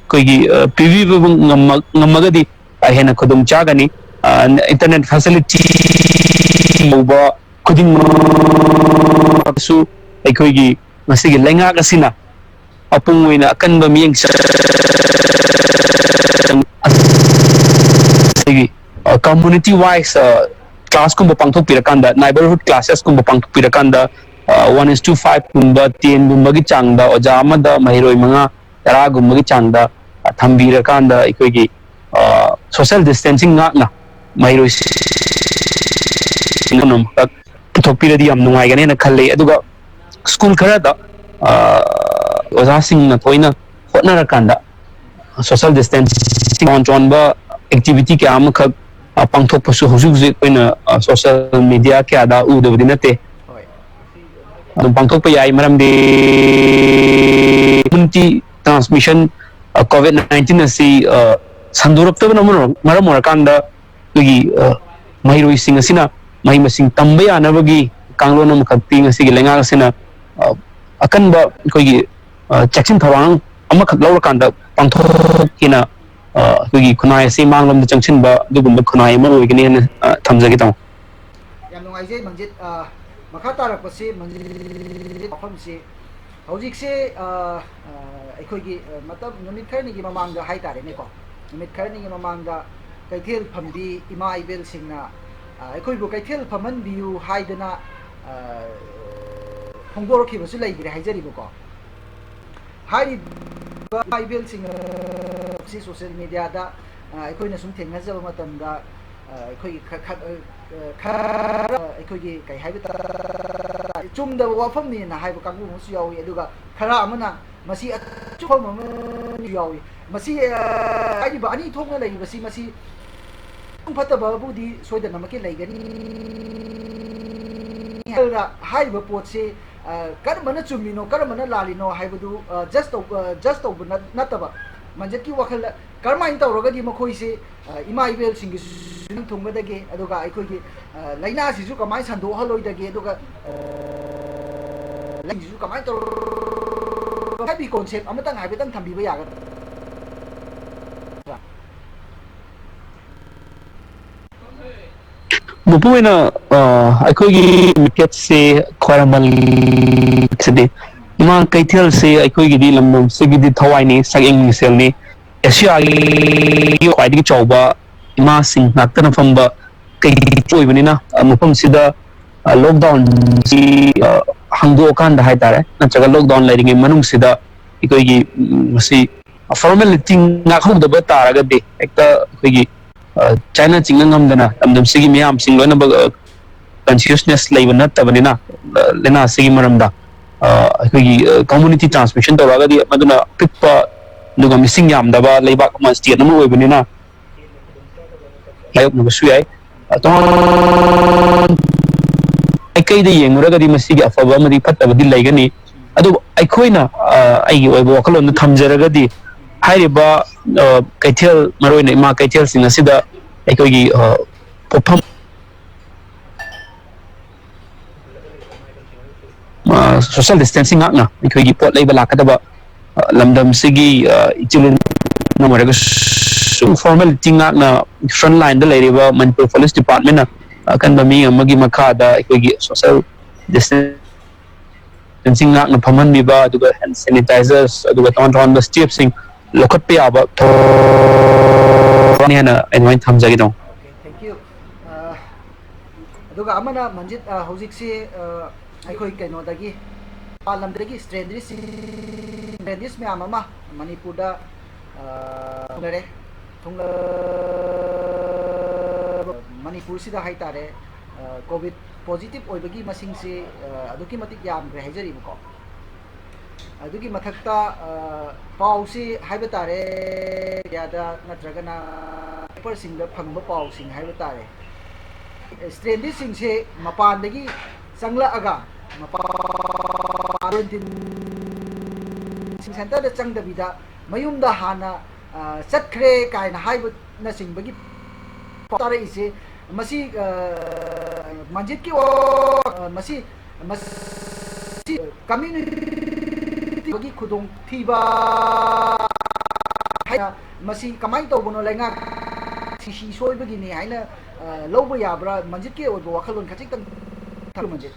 ꯑꯩꯈꯣꯏꯒꯤ, ꯑ, ꯄꯤꯕꯤꯕ ꯉꯝꯃ-, ꯉꯝꯃꯒꯗꯤ, ꯑ, ꯍꯦꯟꯅ ꯈꯨꯗꯣꯡ ꯆꯥꯒꯅꯤ꯫ ꯑ, internet facility ꯌꯧꯕ ꯈꯨꯗꯤꯡꯃꯛꯁꯨ ꯑꯩꯈꯣꯏꯒꯤ ꯉꯁꯤꯒꯤ ꯂꯩꯉꯥꯛ ꯑꯁꯤꯅ ꯑꯄꯨꯡ ꯑꯣꯏꯅ ꯑꯀꯟꯕ ꯃꯤꯠꯌꯦꯡ ꯆꯪ-, ꯑꯩꯈꯣꯏꯒꯤ, ꯑ, community wise, ꯑ, class ꯀꯨꯝꯕ ꯄꯥꯡꯊꯣꯛꯄꯤꯔꯀꯥꯟꯗ, neighborhood classes ꯀꯨꯝꯕ ꯄꯥꯡꯊꯣꯛꯄꯤꯔꯀꯥꯟꯗ, ꯑ, one is to five ꯀꯨꯝꯕ, ten ꯒꯨꯝꯕꯒꯤ ꯆꯥꯡꯗ ꯑꯣꯖꯥ ꯑꯃꯗ ꯃꯍꯩꯔꯣꯏ ꯃꯉꯥ, ꯇꯔꯥꯒꯨꯝꯕꯒꯤ ꯆꯥꯡꯗ, ꯑ, ꯊꯝꯕꯤꯔꯀꯥꯟꯗ ꯑꯩꯈꯣꯏꯒꯤ, ꯑ, social distancing ꯉꯥꯛꯅ ꯃꯍꯩꯔꯣꯏꯁꯤꯡ ꯄꯨꯝꯅꯃꯛ ꯄꯨꯊꯣꯛꯄꯤꯔꯗꯤ ꯌꯥꯝ ꯅꯨꯡꯉꯥꯏꯒꯅꯦꯅ ꯈꯜꯂꯤ꯫ ꯑꯗꯨꯒ school ꯈꯔꯗ, ꯑ, ꯑꯣꯖꯥꯁꯤꯡꯅ ꯊꯣꯏꯅ ꯍꯣꯠꯅꯔꯀꯥꯟꯗ social distancing ꯇꯣꯉꯥꯟ ꯇꯣꯉꯥꯟꯕ activity ꯀꯌꯥ ꯑꯃꯈꯛ, ꯑ, ꯄꯥꯡꯊꯣꯛꯄꯁꯨ ꯍꯧꯖꯤꯛ ꯍꯧꯖꯤꯛ ꯑꯩꯈꯣꯏꯅ, ꯑ, social media ꯀꯌꯥꯗ ꯎꯗꯕꯗꯤ ꯅꯠꯇꯦ꯫ ꯍꯣꯏ꯫ ꯑꯗꯨꯝ ꯄꯥꯡꯊꯣꯛꯄ ꯌꯥꯏ, ꯃꯔꯝꯗꯤ immunity transmission, ꯑ, COVID nineteen ꯑꯁꯤ, ꯑ, ꯁꯟꯗꯣꯔꯛꯇꯕꯅ ꯃꯔꯝ, ꯃꯔꯝ ꯑꯣꯏꯔꯀꯥꯟꯗ ꯑꯩꯈꯣꯏꯒꯤ, ꯑ, ꯃꯍꯩꯔꯣꯏꯁꯤꯡ ꯑꯁꯤꯅ ꯃꯍꯩ ꯃꯁꯤꯡ ꯇꯝꯕ ꯌꯥꯅꯕꯒꯤ ꯀꯥꯡꯂꯣꯟ ꯑꯃꯈꯛꯇꯤ ꯉꯁꯤꯒꯤ ꯂꯩꯉꯥꯛ ꯑꯁꯤꯅ, ꯑ, ꯑꯀꯟꯕ ꯑꯩꯈꯣꯏꯒꯤ, ꯑ, ꯆꯦꯛꯁꯤꯟ ꯊꯧꯔꯥꯡ ꯑꯃꯈꯛ ꯂꯧꯔꯀꯥꯟꯗ ꯄꯥꯡꯊꯣꯛꯀꯦꯅ, ꯑ, ꯑꯩꯈꯣꯏꯒꯤ ꯈꯨꯟꯅꯥꯏ ꯑꯁꯤ ꯃꯥꯡꯂꯣꯝꯗ ꯆꯪꯁꯤꯟꯕ ꯑꯗꯨꯒꯨꯝꯕ ꯈꯨꯟꯅꯥꯏ ꯑꯃ ꯑꯣꯏꯒꯅꯤ ꯍꯥꯏꯅ, ꯑ, ꯊꯝꯖꯒꯦ, ꯇꯥꯃꯣ꯫ ꯌꯥꯝ ꯅꯨꯡꯉꯥꯏꯖꯩ, ꯃꯟꯖꯤꯠ꯫ ꯑ, ꯃꯈꯥ ꯇꯥꯔꯛꯄꯁꯤ, ꯃꯟꯖꯤꯠ, ꯋꯥꯐꯝꯁꯤ ꯍꯧꯖꯤꯛꯁꯦ, ꯑ, ꯑ, ꯑꯩꯈꯣꯏꯒꯤ, ꯑ, ꯃꯇꯝ ꯅꯨꯃꯤꯠ ꯈꯔꯅꯤꯒꯤ ꯃꯃꯥꯡꯗ ꯍꯥꯏꯇꯥꯔꯦꯅꯦꯀꯣ, ꯅꯨꯃꯤꯠ ꯈꯔꯅꯤꯒꯤ ꯃꯃꯥꯡꯗ ꯀꯩꯊꯦꯜ ꯐꯝꯕꯤ ꯏꯃꯥ ꯏꯕꯦꯜꯁꯤꯡꯅ, ꯑ, ꯑꯩꯈꯣꯏꯕꯨ ꯀꯩꯊꯦꯜ ꯐꯝꯍꯟꯕꯤꯌꯨ ꯍꯥꯏꯗꯅ, ꯑ, ꯐꯣꯡꯗꯣꯔꯛꯈꯤꯕꯁꯨ ꯂꯩꯈ꯭ꯔꯦ ꯍꯥꯏꯖꯔꯤꯕꯀꯣ꯫ ꯍꯥꯏꯔꯤꯕ ꯏꯃꯥ ꯏꯕꯦꯜꯁꯤꯡ ꯑꯁꯤ social media ꯗ, ꯑ, ꯑꯩꯈꯣꯏꯅ ꯁꯨꯝ ꯊꯦꯡꯅꯖꯕ ꯃꯇꯝꯗ, ꯑ, ꯑꯩꯈꯣꯏꯒꯤ ꯈ-, ꯈ-, ꯑ, ꯈꯔ ꯑꯩꯈꯣꯏꯒꯤ ꯀꯩ ꯍꯥꯏꯕ ꯇꯥꯔꯦ, ꯆꯨꯝꯗꯕ ꯋꯥꯐꯝꯅꯦꯅ ꯍꯥꯏꯕ ꯀꯥꯡꯕꯨ ꯑꯃꯁꯨ ꯌꯥꯎꯏ, ꯑꯗꯨꯒ ꯈꯔ ꯑꯃꯅ ꯃꯁꯤ ꯑꯆꯨꯝꯕ ꯑꯃꯁꯨ ꯌꯥꯎꯏ꯫ ꯃꯁꯤ, ꯑ, ꯍꯥꯏꯔꯤꯕ ꯑꯅꯤ ꯊꯣꯛꯅ ꯂꯩꯔꯤꯕꯁꯤ, ꯃꯁꯤ ꯐꯠꯇꯕꯕꯨꯗꯤ ꯁꯣꯏꯗꯅꯃꯛꯀꯤ ꯂꯩꯒꯅꯤ꯫ ꯑꯗꯨꯅ ꯍꯥꯏꯔꯤꯕ ꯄꯣꯠꯁꯤ, ꯑ, ꯀꯔꯝꯕꯅ ꯆꯨꯝꯃꯤꯅꯣ, ꯀꯔꯝꯕꯅ ꯂꯥꯜꯂꯤꯅꯣ ꯍꯥꯏꯕꯗꯨ, ꯑ, judge ꯇꯧ-, ꯑ, judge ꯇꯧꯕ ꯅꯠ-, ꯅꯠꯇꯕ, ꯃꯟꯖꯤꯠꯀꯤ ꯋꯥꯈꯜꯗ ꯀꯔꯝꯍꯥꯏꯅ ꯇꯧꯔꯒꯗꯤ ꯃꯈꯣꯏꯁꯤ, ꯑ, ꯏꯃꯥ ꯏꯕꯦꯜꯁꯤꯡꯒꯤꯁꯨ ꯅꯤꯡ ꯊꯨꯡꯒꯗꯒꯦ, ꯑꯗꯨꯒ ꯑꯩꯈꯣꯏꯒꯤ, ꯑ, ꯂꯥꯏꯅꯥꯁꯤꯁꯨ ꯀꯃꯥꯏꯅ ꯁꯟꯗꯣꯛꯍꯜꯂꯣꯏꯗꯒꯦ, ꯑꯗꯨꯒ, ꯑ, ꯂꯥꯏꯅꯥꯁꯤꯁꯨ ꯀꯃꯥꯏꯅ ꯇꯧꯔꯒ ꯍꯥꯏꯕꯒꯤ concept ꯑꯃꯇꯪ ꯍꯥꯏꯐꯦꯠꯇꯪ ꯊꯝꯕꯤꯕ ꯌꯥꯒꯗ꯭ꯔꯥ? ꯃꯄꯨ ꯑꯣꯏꯅ, ꯑ, ꯑꯩꯈꯣꯏꯒꯤ ꯃꯤꯀꯦꯠꯁꯦ ꯈ꯭ꯋꯥꯏꯔꯝꯕꯟ ꯁꯤꯗꯤ ꯏꯃꯥ ꯀꯩꯊꯦꯜꯁꯦ ꯑꯩꯈꯣꯏꯒꯤꯗꯤ ꯂꯝꯗꯝꯁꯤꯒꯤꯗꯤ ꯊꯋꯥꯏꯅꯤ, ꯁꯛꯌꯦꯡ ꯃꯤꯡꯁꯦꯜꯅꯤ꯫ ꯑꯦꯁꯤꯌꯥꯒꯤ ꯈ꯭ꯋꯥꯏꯗꯒꯤ ꯆꯥꯎꯕ ꯏꯃꯥꯁꯤꯡ ꯉꯥꯛꯇꯅ ꯐꯝꯕ ꯀꯩꯊꯦꯜ ꯑꯣꯏꯕꯅꯤꯅ, ꯑ, ꯃꯐꯝꯁꯤꯗ, ꯑ, ꯂꯣꯛꯗꯥꯎꯟꯁꯤ, ꯑ, ꯍꯥꯡꯗꯣꯛꯑꯀꯥꯟꯗ ꯍꯥꯏꯇꯥꯔꯦ, ꯅꯠꯇ꯭ꯔꯒ ꯂꯣꯛꯗꯥꯎꯟ ꯂꯩꯔꯤꯉꯩ ꯃꯅꯨꯡꯁꯤꯗ ꯑꯩꯈꯣꯏꯒꯤ, ꯎꯝ, ꯃꯁꯤ ꯐꯣꯔꯃꯦꯂꯤꯇꯤ ꯉꯥꯛꯍꯧꯗꯕ ꯇꯥꯔꯒꯗꯤ ꯍꯦꯛꯇ ꯑꯩꯈꯣꯏꯒꯤ, ꯑ, ꯆꯥꯏꯅ ꯆꯤꯡꯅ ꯉꯝꯗꯅ ꯂꯝꯗꯝꯁꯤꯒꯤ ꯃꯤꯌꯥꯝꯁꯤꯡ ꯂꯣꯏꯅꯃꯛ, ꯑ, ꯀꯟꯁꯤꯌꯁꯅꯦꯁ ꯂꯩꯕ ꯅꯠꯇꯕꯅꯤꯅ, ꯑ, ꯂꯥꯏꯅꯥ ꯑꯁꯤꯒꯤ ꯃꯔꯝꯗ, ꯑ, ꯑꯩꯈꯣꯏꯒꯤ, ꯑ, ꯀꯝꯃꯨꯅꯤꯇꯤ ꯇ꯭ꯔꯥꯟꯁꯃꯤꯁꯟ ꯇꯧꯔꯛꯑꯒꯗꯤ ꯃꯗꯨꯅ ꯑꯄꯤꯛꯄ ꯑꯗꯨꯒ ꯃꯤꯁꯤꯡ ꯌꯥꯝꯗꯕ ꯂꯩꯕꯥꯛ ꯑꯃ, ꯁ꯭ꯇꯦꯠ ꯑꯃ ꯑꯣꯏꯕꯅꯤꯅ ꯃꯥꯌꯣꯛꯅꯕꯁꯨ ꯌꯥꯏ꯫ ꯑ, ꯇꯣꯉꯥꯟ ꯃꯥꯏꯀꯩꯗ ꯌꯦꯡꯂꯨꯔꯒꯗꯤ ꯃꯁꯤꯒꯤ ꯑꯐꯕ ꯑꯃꯗꯤ ꯐꯠꯇꯕꯗꯤ ꯂꯩꯒꯅꯤ꯫ ꯑꯗꯨꯕꯨ ꯑꯩꯈꯣꯏꯅ, ꯑ, ꯑꯩꯒꯤ ꯑꯣꯏꯕ ꯋꯥꯈꯜꯂꯣꯟꯗ ꯊꯝꯖꯔꯒꯗꯤ ꯍꯥꯏꯔꯤꯕ, ꯑ, ꯀꯩꯊꯦꯜ, ꯃꯔꯨꯑꯣꯏꯅ ꯏꯃꯥ ꯀꯩꯊꯦꯜꯁꯤꯡ ꯑꯁꯤꯗ ꯑꯩꯈꯣꯏꯒꯤ, ꯑ, ꯄꯣꯠꯐꯝ, ꯑ, ꯁꯣꯁꯤꯌꯦꯜ ꯗꯤꯁꯇꯦꯟꯁꯤꯡ ꯉꯥꯛꯅ ꯑꯩꯈꯣꯏꯒꯤ ꯄꯣꯠ ꯂꯩꯕ ꯂꯥꯛꯀꯗꯕ, ꯑ, ꯂꯝꯗꯝꯁꯤꯒꯤ, ꯑ, ꯏꯆꯤꯜ ꯏꯅꯥꯎ ꯑꯣꯏꯔꯒꯁꯨ ꯐꯣꯔꯃꯦꯂꯤꯇꯤ ꯉꯥꯛꯅ ꯐ꯭ꯔꯟ ꯂꯥꯏꯟꯗ ꯂꯩꯔꯤꯕ ꯃꯅꯤꯄꯨꯔ ꯄꯨꯂꯤꯁ ꯗꯤꯄꯥꯔꯠꯃꯦꯟꯅ ꯑꯀꯟꯕ ꯃꯤ ꯑꯃꯒꯤ ꯃꯈꯥꯗ ꯑꯩꯈꯣꯏꯒꯤ ꯁꯣꯁꯤꯌꯦꯜ ꯗꯤꯁꯇꯦꯟꯁ ꯗꯤꯁꯇꯦꯟꯁꯤꯡ ꯉꯥꯛꯅ ꯐꯝꯍꯟꯕꯤꯕ, ꯑꯗꯨꯒ ꯍꯦꯟ ꯁꯦꯅꯤꯇꯥꯏꯖꯔꯁ, ꯑꯗꯨꯒ ꯇꯣꯉꯥꯟ ꯇꯣꯉꯥꯟꯕ ꯁ꯭ꯇꯦꯞꯁꯤꯡ ꯂꯧꯈꯠꯄ ꯌꯥꯕ ꯊꯧꯔꯥꯡꯅꯤ ꯍꯥꯏꯅ ꯑꯩ ꯑꯗꯨꯃꯥꯏꯅ ꯊꯝꯖꯒꯦ ꯇꯧꯕꯅꯤ꯫ Okay, thank you. ꯑ, ꯑꯗꯨꯒ ꯑꯃꯅ ꯃꯟꯖꯤꯠ, ꯑ, ꯍꯧꯖꯤꯛꯁꯤ, ꯑ, ꯑꯩꯈꯣꯏ ꯀꯩꯅꯣꯗꯒꯤ, ꯃꯄꯥꯟ ꯂꯝꯗꯒꯤ ꯁ꯭ꯇ꯭ꯔꯦꯟꯗꯤꯁ, ꯁ꯭ꯇ꯭ꯔꯦꯟꯗꯤꯁ ꯃꯌꯥꯝ ꯑꯃ ꯃꯅꯤꯄꯨꯔꯗ, ꯑ, ꯊꯨꯡꯂꯔꯦ꯫ ꯊꯨꯡꯂ-, ꯃꯅꯤꯄꯨꯔꯁꯤꯗ ꯍꯥꯏꯇꯥꯔꯦ, ꯑ, ꯀꯣꯚꯤꯗ ꯄꯣꯖꯤꯇꯤꯚ ꯑꯣꯏꯕꯒꯤ ꯃꯁꯤꯡꯁꯤ, ꯑ, ꯑꯗꯨꯛꯀꯤ ꯃꯇꯤꯛ ꯌꯥꯝꯈ꯭ꯔꯦ ꯍꯥꯏꯖꯔꯤꯕꯀꯣ꯫ ꯑꯗꯨꯒꯤ ꯃꯊꯛꯇ, ꯑ, ꯄꯥꯎꯁꯤ ꯍꯥꯏꯕ ꯇꯥꯔꯦ, ꯃꯤꯗꯤꯌꯥꯗ ꯅꯠꯇ꯭ꯔꯒꯅ ꯄꯦꯄꯔꯁꯤꯡꯗ ꯐꯪꯕ ꯄꯥꯎꯁꯤꯡ ꯍꯥꯏꯕ ꯇꯥꯔꯦ, ꯁ꯭ꯇ꯭ꯔꯦꯟꯗꯤꯁꯁꯤꯡꯁꯦ ꯃꯄꯥꯟꯗꯒꯤ ꯆꯪꯂꯛꯑꯒ, ꯃꯄꯥꯟ ꯀ꯭ꯋꯥꯔꯦꯟꯇꯤꯟ ꯁꯦꯟꯇꯔꯗ ꯆꯪꯗꯕꯤꯗ ꯃꯌꯨꯝꯗ ꯍꯥꯟꯅ, ꯑ, ꯆꯠꯈ꯭ꯔꯦ ꯀꯥꯏꯅ ꯍꯥꯏꯕꯅꯆꯤꯡꯕꯒꯤ ꯄꯥꯎ ꯇꯥꯔꯛꯏꯁꯦ꯫ ꯃꯁꯤ, ꯑ, ꯃꯟꯖꯤꯠꯀꯤ ꯋꯥ-, ꯑ, ꯃꯁꯤ, ꯃꯁꯤ ꯀꯝꯃ꯭ꯌꯨꯅꯤꯇꯤꯒꯤ ꯈꯨꯗꯣꯡꯊꯤꯕ ꯍꯥꯏꯅ, ꯃꯁꯤ ꯀꯃꯥꯏꯅ ꯇꯧꯕꯅꯣ, ꯂꯩꯉꯥꯛ ꯁꯤ ꯁꯤ ꯁꯣꯏꯕꯒꯤꯅꯤ ꯍꯥꯏꯅ ꯑ, ꯂꯧꯕ ꯌꯥꯕ꯭ꯔꯥ? ꯃꯟꯖꯤꯠꯀꯤ ꯑꯣꯏꯕ ꯋꯥꯈꯜꯂꯣꯟ ꯈꯖꯤꯛꯇꯪ ꯊꯝꯕꯤꯌꯨ, ꯃꯟꯖꯤꯠ꯫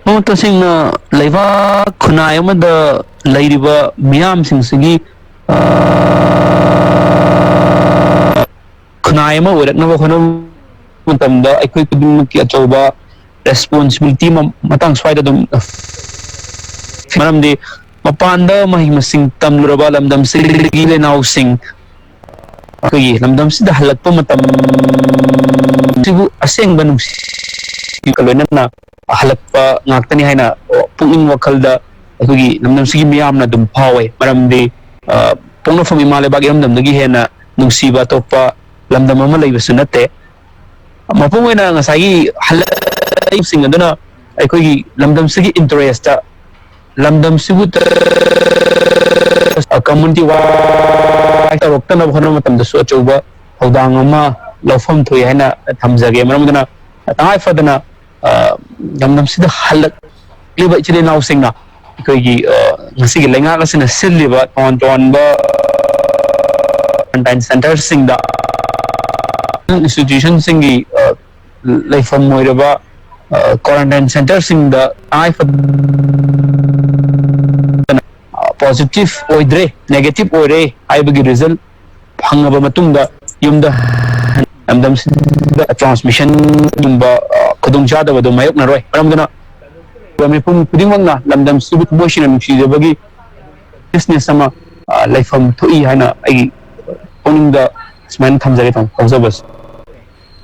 ꯑꯣ, ꯇꯁꯦꯡꯅ ꯂꯩꯕꯥꯛ ꯈꯨꯟꯅꯥꯏ ꯑꯃꯗ ꯂꯩꯔꯤꯕ ꯃꯤꯌꯥꯝꯁꯤꯡꯁꯤꯒꯤ, ꯑ, ꯈꯨꯟꯅꯥꯏ ꯑꯃ ꯑꯣꯏꯔꯛꯅꯕ ꯍꯣꯠꯅꯕ ꯃꯇꯝꯗ ꯑꯩꯈꯣꯏ ꯈꯨꯗꯤꯡꯃꯛꯀꯤ ꯑꯆꯧꯕ responsibility ꯑꯃ ꯃꯇꯥꯡ ꯁ꯭ꯋꯥꯏꯗ ꯑꯗꯨꯝ, ꯃꯔꯝꯗꯤ ꯃꯄꯥꯟꯗ ꯃꯍꯩ ꯃꯁꯤꯡ ꯇꯝꯂꯨꯔꯕ ꯂꯝꯗꯝꯁꯤꯒꯤ ꯏꯆꯤꯜ ꯏꯅꯥꯎꯁꯤꯡ ꯑꯩꯈꯣꯏꯒꯤ ꯂꯝꯗꯝꯁꯤꯗ ꯍꯜꯂꯛꯄ ꯃꯇꯝ ꯁꯤꯕꯨ ꯑꯁꯦꯡꯕ ꯅꯨꯡꯁꯤꯕꯒ ꯂꯣꯏꯅꯅ ꯍꯜꯂꯛꯄ ꯉꯥꯛꯇꯅꯤ ꯍꯥꯏꯅ ꯄꯨꯛꯅꯤꯡ ꯋꯥꯈꯜꯗ ꯑꯩꯈꯣꯏꯒꯤ ꯂꯝꯗꯝꯁꯤꯒꯤ ꯃꯤꯌꯥꯝꯅ ꯑꯗꯨꯝ ꯐꯥꯎꯋꯦ꯫ ꯃꯔꯝꯗꯤ, ꯑ, ꯄꯣꯛꯅꯐꯝ ꯏꯃꯥ ꯂꯩꯕꯥꯛ ꯏꯔꯝꯗꯝꯗꯒꯤ ꯍꯦꯟꯅ ꯅꯨꯡꯁꯤꯕ ꯑꯇꯣꯞꯄ ꯂꯝꯗꯝ ꯑꯃ ꯂꯩꯕꯁꯨ ꯅꯠꯇꯦ꯫ ꯃꯄꯨꯡ ꯑꯣꯏꯅ ꯉꯁꯥꯏꯒꯤ ꯍꯜꯂꯛꯏꯕꯁꯤꯡ ꯑꯗꯨꯅ ꯑꯩꯈꯣꯏꯒꯤ ꯂꯝꯗꯝꯁꯤꯒꯤ interest ꯇ, ꯂꯝꯗꯝꯁꯤꯕꯨ community wise ꯇꯧꯔꯛꯇꯅꯕ ꯍꯣꯠꯅꯕ ꯃꯇꯝꯗꯁꯨ ꯑꯆꯧꯕ ꯊꯧꯗꯥꯡ ꯑꯃ ꯂꯧꯐꯝ ꯊꯣꯛꯏ ꯍꯥꯏꯅ ꯊꯝꯖꯒꯦ꯫ ꯃꯔꯝ ꯑꯗꯨꯅ ꯇꯉꯥꯏ ꯐꯗꯅ, ꯑ, ꯂꯝꯗꯝꯁꯤꯗ ꯍꯜꯂꯛꯂꯤꯕ ꯏꯆꯤꯜ ꯏꯅꯥꯎꯁꯤꯡꯅ ꯑꯩꯈꯣꯏꯒꯤ, ꯑ, ꯉꯁꯤꯒꯤ ꯂꯩꯉꯥꯛ ꯑꯁꯤꯅ ꯁꯤꯜꯂꯤꯕ ꯇꯣꯉꯥꯟ ꯇꯣꯉꯥꯟꯕ quarantine centre ꯁꯤꯡꯗ institution ꯁꯤꯡꯒꯤ, ꯑ, ꯂꯩꯐꯝ ꯑꯣꯏꯔꯕ, ꯑ, quarantine centre ꯁꯤꯡꯗ ꯇꯉꯥꯏ ꯐꯗꯅ, ꯑ, positive ꯑꯣꯏꯗ꯭ꯔꯦ, negative ꯑꯣꯏꯔꯦ ꯍꯥꯏꯕꯒꯤ result ꯐꯪꯉꯕ ꯃꯇꯨꯡꯗ ꯌꯨꯝꯗ ꯂꯝꯗꯝꯁꯤꯗ transmission ꯒꯨꯝꯕ, ꯑ, ꯈꯨꯗꯣꯡꯆꯥꯗꯕꯗꯨ ꯃꯥꯌꯣꯛꯅꯔꯣꯏ꯫ ꯃꯔꯝ ꯑꯗꯨꯅ ꯃꯤꯄꯨꯝ ꯈꯨꯗꯤꯡꯃꯛꯅ ꯂꯝꯗꯝꯁꯤꯕꯨ ꯊꯃꯣꯏ ꯁꯦꯡꯅ ꯅꯨꯡꯁꯤꯖꯕꯒꯤ consciousness ꯑꯃ, ꯑ, ꯂꯩꯐꯝ ꯊꯣꯛꯏ ꯍꯥꯏꯅ ꯑꯩꯒꯤ ꯄꯨꯛꯅꯤꯡꯗ ꯁꯨꯃꯥꯏꯅ ꯊꯝꯖꯒꯦ ꯇꯧꯖꯕꯁꯦ꯫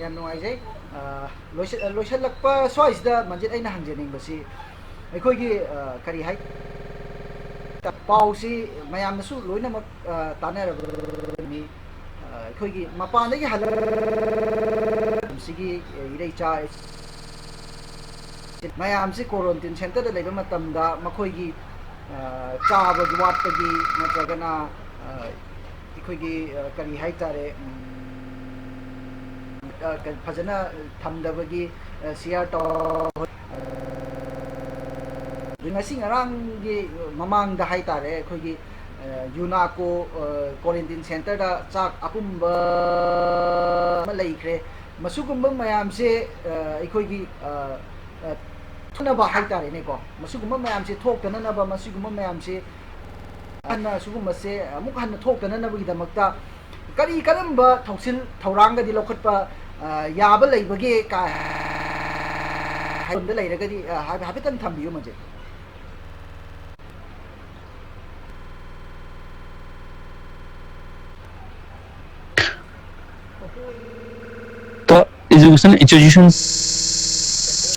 ꯌꯥꯝ ꯅꯨꯡꯉꯥꯏꯖꯩ꯫ ꯑ, ꯂꯣꯏꯁꯤꯜ-, ꯂꯣꯏꯁꯤꯜꯂꯛꯄ ꯁ꯭ꯋꯥꯏꯁꯤꯗ ꯃꯟꯖꯤꯠ ꯑꯩꯅ ꯍꯪꯖꯅꯤꯡꯕꯁꯤ, ꯑꯩꯈꯣꯏꯒꯤ, ꯑ, ꯀꯔꯤ ꯍꯥꯏ, ꯄꯥꯎꯁꯤ ꯃꯌꯥꯝꯅꯁꯨ ꯂꯣꯏꯅꯃꯛ, ꯑ, ꯇꯥꯟꯅꯔꯕꯅꯤ꯫ ꯑ, ꯑꯩꯈꯣꯏꯒꯤ ꯃꯄꯥꯟꯗꯒꯤ ꯍꯜꯂꯛꯄꯁꯤꯒꯤ ꯏꯔꯩꯆꯥ ꯃꯌꯥꯝꯁꯤ quarantine centre ꯗ ꯂꯩꯕ ꯃꯇꯝꯗ ꯃꯈꯣꯏꯒꯤ, ꯑ, ꯆꯥꯕꯒꯤ ꯋꯥꯠꯄꯒꯤ ꯅꯠꯇ꯭ꯔꯒꯅ, ꯑ, ꯑꯩꯈꯣꯏꯒꯤ, ꯑ, ꯀꯔꯤ ꯍꯥꯏꯇꯥꯔꯦ, ꯎꯝ, ꯑ, ꯀ-, ꯐꯖꯅ ꯊꯝꯗꯕꯒꯤ, ꯑ, share ꯇꯧ-, ꯑ, ꯉꯁꯤ ꯉꯔꯥꯡꯒꯤ ꯃꯃꯥꯡꯗ ꯍꯥꯏꯇꯥꯔꯦ, ꯑꯩꯈꯣꯏꯒꯤ, ꯌꯨꯅꯥꯀꯣ ꯀ꯭ꯋꯥꯔꯦꯟꯇꯤꯟ ꯁꯦꯟꯇꯔꯗ ꯆꯥꯛ ꯑꯄꯨꯝꯕ ꯑꯃ ꯂꯩꯈ꯭ꯔꯦ꯫ ꯃꯁꯤꯒꯨꯝꯕ ꯃꯌꯥꯝꯁꯦ ꯑꯩꯈꯣꯏꯒꯤ ꯊꯣꯛꯅꯕ ꯍꯥꯏꯇꯥꯔꯦꯅꯦꯀꯣ, ꯃꯁꯤꯒꯨꯝꯕ ꯃꯌꯥꯝꯁꯦ ꯊꯣꯛꯇꯅꯅꯕ, ꯃꯁꯤꯒꯨꯝꯕ ꯃꯌꯥꯝꯁꯦ ꯍꯟꯅ ꯁꯤꯒꯨꯝꯕꯁꯦ ꯑꯃꯨꯛ ꯍꯟꯅ ꯊꯣꯛꯇꯅꯅꯕꯒꯤꯗꯃꯛꯇ ꯀꯔꯤ ꯀꯔꯝꯕ ꯊꯧꯁꯤꯜ ꯊꯧꯔꯥꯡꯒꯗꯤ ꯂꯧꯈꯠꯄ ꯌꯥꯕ ꯂꯩꯕꯒꯦ ꯀꯥꯏ ꯂꯩꯔꯒꯗꯤ ꯍꯥꯏꯐꯦꯠꯇꯪ ꯊꯝꯕꯤꯌꯨ ꯃꯟꯖꯤꯠ꯫ Education institutions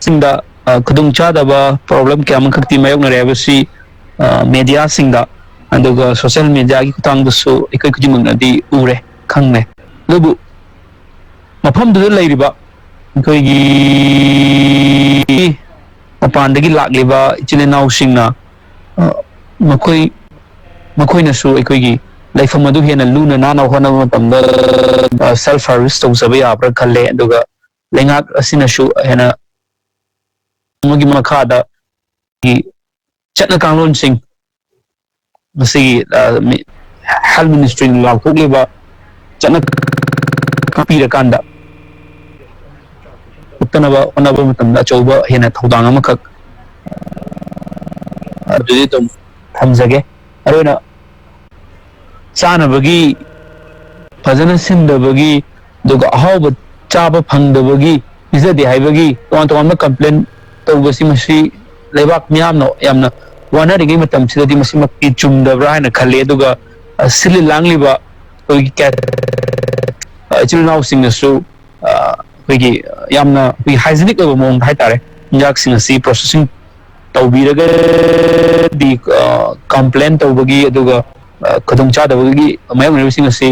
ꯁꯤꯡꯗ ꯈꯨꯗꯣꯡꯆꯥꯗꯕ problem ꯀꯌꯥ ꯑꯃꯈꯛꯇꯤ ꯃꯥꯌꯣꯛꯅꯔꯦ ꯍꯥꯏꯕꯁꯤ media ꯁꯤꯡꯗ ꯑꯗꯨꯒ social media ꯒꯤ ꯈꯨꯠꯊꯥꯡꯗꯁꯨ ꯑꯩꯈꯣꯏ ꯈꯨꯗꯤꯡꯃꯛꯅꯗꯤ ꯎꯔꯦ, ꯈꯪꯂꯦ꯫ ꯑꯗꯨꯕꯨ ꯃꯐꯝꯗꯨꯗ ꯂꯩꯔꯤꯕ ꯑꯩꯈꯣꯏꯒꯤ ꯃꯄꯥꯟꯗꯒꯤ ꯂꯥꯛꯂꯤꯕ ꯏꯆꯤꯜ ꯏꯅꯥꯎꯁꯤꯡꯅ ꯃꯈꯣꯏ ꯃꯈꯣꯏꯅꯁꯨ ꯑꯩꯈꯣꯏꯒꯤ ꯂꯩꯐꯝ ꯑꯗꯨ ꯍꯦꯟꯅ ꯂꯨꯅ ꯅꯥꯟꯅ ꯍꯣꯠꯅꯕ ꯃꯇꯝꯗ self service ꯇꯧꯖꯕ ꯌꯥꯕ꯭ꯔꯥ ꯈꯜꯂꯦ꯫ ꯑꯗꯨꯒ ꯂꯩꯉꯥꯛ ꯑꯁꯤꯅꯁꯨ ꯍꯦꯟꯅ ꯑꯃꯒꯤ ꯃꯈꯥꯗ ꯆꯠꯅ ꯀꯥꯡꯂꯣꯟꯁꯤꯡ ꯃꯁꯤꯒꯤ health ministry ꯅ ꯂꯥꯎꯊꯣꯛꯂꯤꯕ ꯆꯠꯅ ꯀꯥꯡꯂꯣꯟ ꯄꯤꯔꯀꯥꯟꯗ ꯎꯠꯇꯅꯕ ꯍꯣꯠꯅꯕ ꯃꯇꯝꯗ ꯑꯆꯧꯕ ꯍꯦꯟꯅ ꯊꯧꯗꯥꯡ ꯑꯃꯈꯛ ꯑꯗꯨꯗꯤ ꯑꯗꯨꯝ ꯊꯝꯖꯒꯦ꯫ ꯑꯗꯨꯅ ꯆꯥꯅꯕꯒꯤ ꯐꯖꯅ ꯁꯤꯟꯗꯕꯒꯤ, ꯑꯗꯨꯒ ꯑꯍꯥꯎꯕ ꯆꯥꯕ ꯐꯪꯗꯕꯒꯤ, ꯄꯤꯖꯗꯦ ꯍꯥꯏꯕꯒꯤ ꯇꯣꯉꯥꯟ ꯇꯣꯉꯥꯟꯕ complain ꯇꯧꯕꯁꯤ ꯃꯁꯤ ꯂꯩꯕꯥꯛ ꯃꯤꯌꯥꯝꯅ ꯌꯥꯝꯅ ꯋꯥꯅꯔꯤꯉꯩ ꯃꯇꯝꯁꯤꯗꯗꯤ ꯃꯁꯤꯃꯛꯇꯤ ꯆꯨꯝꯗꯕ꯭ꯔꯥ ꯍꯥꯏꯅ ꯈꯜꯂꯤ꯫ ꯑꯗꯨꯒ ꯁꯤꯜꯂꯤ ꯂꯥꯡꯂꯤꯕ ꯑꯩꯈꯣꯏꯒꯤ ꯏꯆꯤꯜ ꯏꯅꯥꯎꯁꯤꯡꯅꯁꯨ ꯑꯩꯈꯣꯏꯒꯤ ꯌꯥꯝꯅ ꯑꯩꯈꯣꯏꯒꯤ hygienic ꯑꯣꯏꯕ ꯃꯑꯣꯡꯗ ꯍꯥꯏꯇꯥꯔꯦ, ꯆꯤꯟꯖꯥꯛꯁꯤꯡ ꯑꯁꯤ processing ꯇꯧꯕꯤꯔꯒꯗꯤ complain ꯇꯧꯕꯒꯤ ꯑꯗꯨꯒ ꯈꯨꯗꯣꯡꯆꯥꯗꯕꯒꯤ ꯃꯥꯌꯣꯛꯅꯔꯤꯕꯁꯤꯡ ꯑꯁꯤ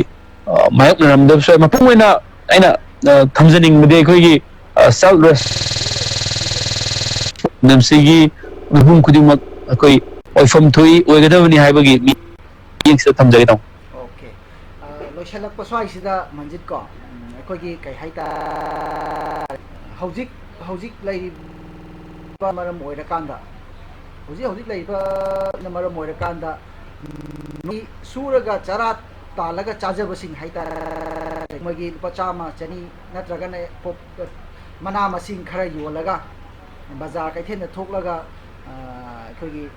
ꯃꯥꯌꯣꯛꯅꯔꯝꯗꯕꯁꯨ ꯌꯥꯏ꯫ ꯃꯄꯨꯡ ꯑꯣꯏꯅ ꯑꯩꯅ ꯊꯝꯖꯅꯤꯡꯕꯗꯤ ꯑꯩꯈꯣꯏꯒꯤ self respect ꯁꯤꯒꯤ ꯃꯤꯄꯨꯝ ꯈꯨꯗꯤꯡꯃꯛ ꯑꯩꯈꯣꯏ ꯑꯣꯏꯐꯝ ꯊꯣꯛꯏ, ꯑꯣꯏꯒꯗꯕꯅꯤ ꯍꯥꯏꯕꯒꯤ ꯃꯤꯠꯌꯦꯡꯁꯤꯗ ꯊꯝꯖꯒꯦ ꯇꯧꯕꯅꯤ꯫ Okay꯫ ꯂꯣꯏꯁꯤꯜꯂꯛꯄ ꯁ꯭ꯋꯥꯏꯁꯤꯗ ꯃꯟꯖꯤꯠ ꯀꯣ, ꯑꯩꯈꯣꯏꯒꯤ ꯀꯩ ꯍꯥꯏꯇꯥꯔꯦ, ꯍꯧꯖꯤꯛ ꯍꯧꯖꯤꯛ ꯂꯩꯔꯤꯕ ꯃꯔꯝ ꯑꯣꯏꯔꯀꯥꯟꯗ, ꯍꯧꯖꯤꯛ ꯍꯧꯖꯤꯛ ꯂꯩꯔꯤꯕꯅ ꯃꯔꯝ ꯑꯣꯏꯔꯀꯥꯟꯗ ꯁꯨꯔꯒ ꯆꯔꯥ ꯇꯥꯜꯂꯒ ꯆꯥꯖꯕꯁꯤꯡ ꯍꯥꯏꯇꯥꯔꯦ, ꯃꯣꯏꯒꯤ ꯂꯨꯄꯥ ꯆꯥꯝꯃ, ꯆꯅꯤ ꯅꯠꯇ꯭ꯔꯒꯅ ꯄꯣ-, ꯃꯅꯥ ꯃꯁꯤꯡ ꯈꯔ ꯌꯣꯜꯂꯒ ꯕꯖꯥꯔ ꯀꯩꯊꯦꯜꯗ ꯊꯣꯛꯂꯒ, ꯑ, ꯑꯩꯈꯣꯏꯒꯤ, ꯑ,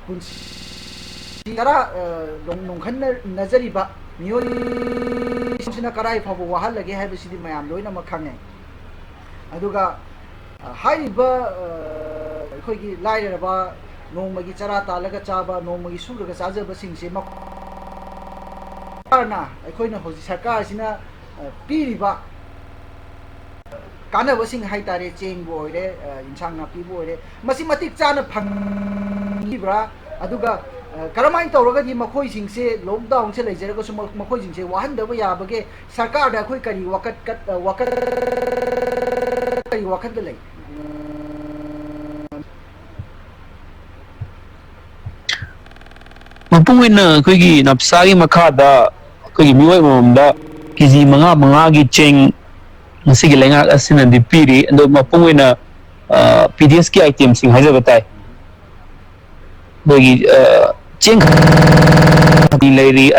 ꯄꯨꯟꯁꯤ ꯆꯔꯥ, ꯑ, ꯅꯣꯡ-, ꯅꯣꯡꯈꯟꯅꯖꯔꯤꯕ ꯃꯤꯑꯣꯏꯁꯤꯡꯁꯤꯅ ꯀꯗꯥꯏ ꯐꯥꯎꯕ ꯋꯥꯍꯜꯂꯒꯦ ꯍꯥꯏꯕꯁꯤꯗꯤ ꯃꯌꯥꯝ ꯂꯣꯏꯅꯃꯛ ꯈꯪꯉꯦ꯫ ꯑꯗꯨꯒ, ꯑ, ꯍꯥꯏꯔꯤꯕ, ꯑ, ꯑꯩꯈꯣꯏꯒꯤ ꯂꯥꯏꯔꯔꯕ, ꯅꯣꯡꯃꯒꯤ ꯆꯔꯥ ꯇꯥꯜꯂꯒ ꯆꯥꯕ, ꯅꯣꯡꯃꯒꯤ ꯁꯨꯔꯒ ꯆꯥꯖꯕꯁꯤꯡꯁꯦ ꯃꯈꯣꯏꯅ, ꯑꯩꯈꯣꯏꯅ ꯍꯧꯖꯤꯛ ꯁꯔꯀꯥꯔꯁꯤꯅ, ꯑ, ꯄꯤꯔꯤꯕ ꯀꯥꯟꯅꯕꯁꯤꯡ ꯍꯥꯏꯇꯥꯔꯦ, ꯆꯦꯡꯕꯨ ꯑꯣꯏꯔꯦ, ꯑ, ꯏꯟꯁꯥꯡ ꯅꯥꯄꯤꯕꯨ ꯑꯣꯏꯔꯦ, ꯃꯁꯤ ꯃꯇꯤꯛ ꯆꯥꯅ ꯐꯪꯕꯤꯕ꯭ꯔꯥ? ꯑꯗꯨꯒ, ꯑ, ꯀꯔꯝꯍꯥꯏꯅ ꯇꯧꯔꯒꯗꯤ ꯃꯈꯣꯏꯁꯤꯡꯁꯦ, ꯂꯣꯛꯗꯥꯎꯟꯁꯦ ꯂꯩꯖꯔꯒꯁꯨ ꯃ-, ꯃꯈꯣꯏꯁꯤꯡꯁꯦ ꯋꯥꯍꯟꯗꯕ ꯌꯥꯕꯒꯦ? ꯁꯔꯀꯥꯔꯗ ꯑꯩꯈꯣꯏ ꯀꯔꯤ ꯋꯥꯀꯠ ꯀꯠ-, ꯑ, ꯋꯥꯀꯠ-, ꯀꯔꯤ ꯋꯥꯈꯜꯗ ꯂꯩ? ꯃꯄꯨꯡ ꯑꯣꯏꯅ ꯑꯩꯈꯣꯏꯒꯤ ꯅꯞꯁꯥꯒꯤ ꯃꯈꯥꯗ ꯑꯩꯈꯣꯏꯒꯤ ꯃꯤꯑꯣꯏ ꯑꯃꯃꯝꯗ ꯀꯦ ꯖꯤ ꯃꯉꯥ ꯃꯉꯥꯒꯤ ꯆꯦꯡ ꯉꯁꯤꯒꯤ ꯂꯩꯉꯥꯛ ꯑꯁꯤꯅꯗꯤ ꯄꯤꯔꯤ꯫ ꯑꯗꯣ ꯃꯄꯨꯡ ꯑꯣꯏꯅ, ꯑ, ꯄꯤ ꯗꯤ ꯑꯦꯁꯀꯤ ꯑꯥꯏꯇꯦꯝꯁꯤꯡ ꯍꯥꯏꯖꯕ ꯇꯥꯏ꯫ ꯑꯩꯈꯣꯏꯒꯤ, ꯑ, ꯆꯦꯡ ꯂꯩꯔꯤ,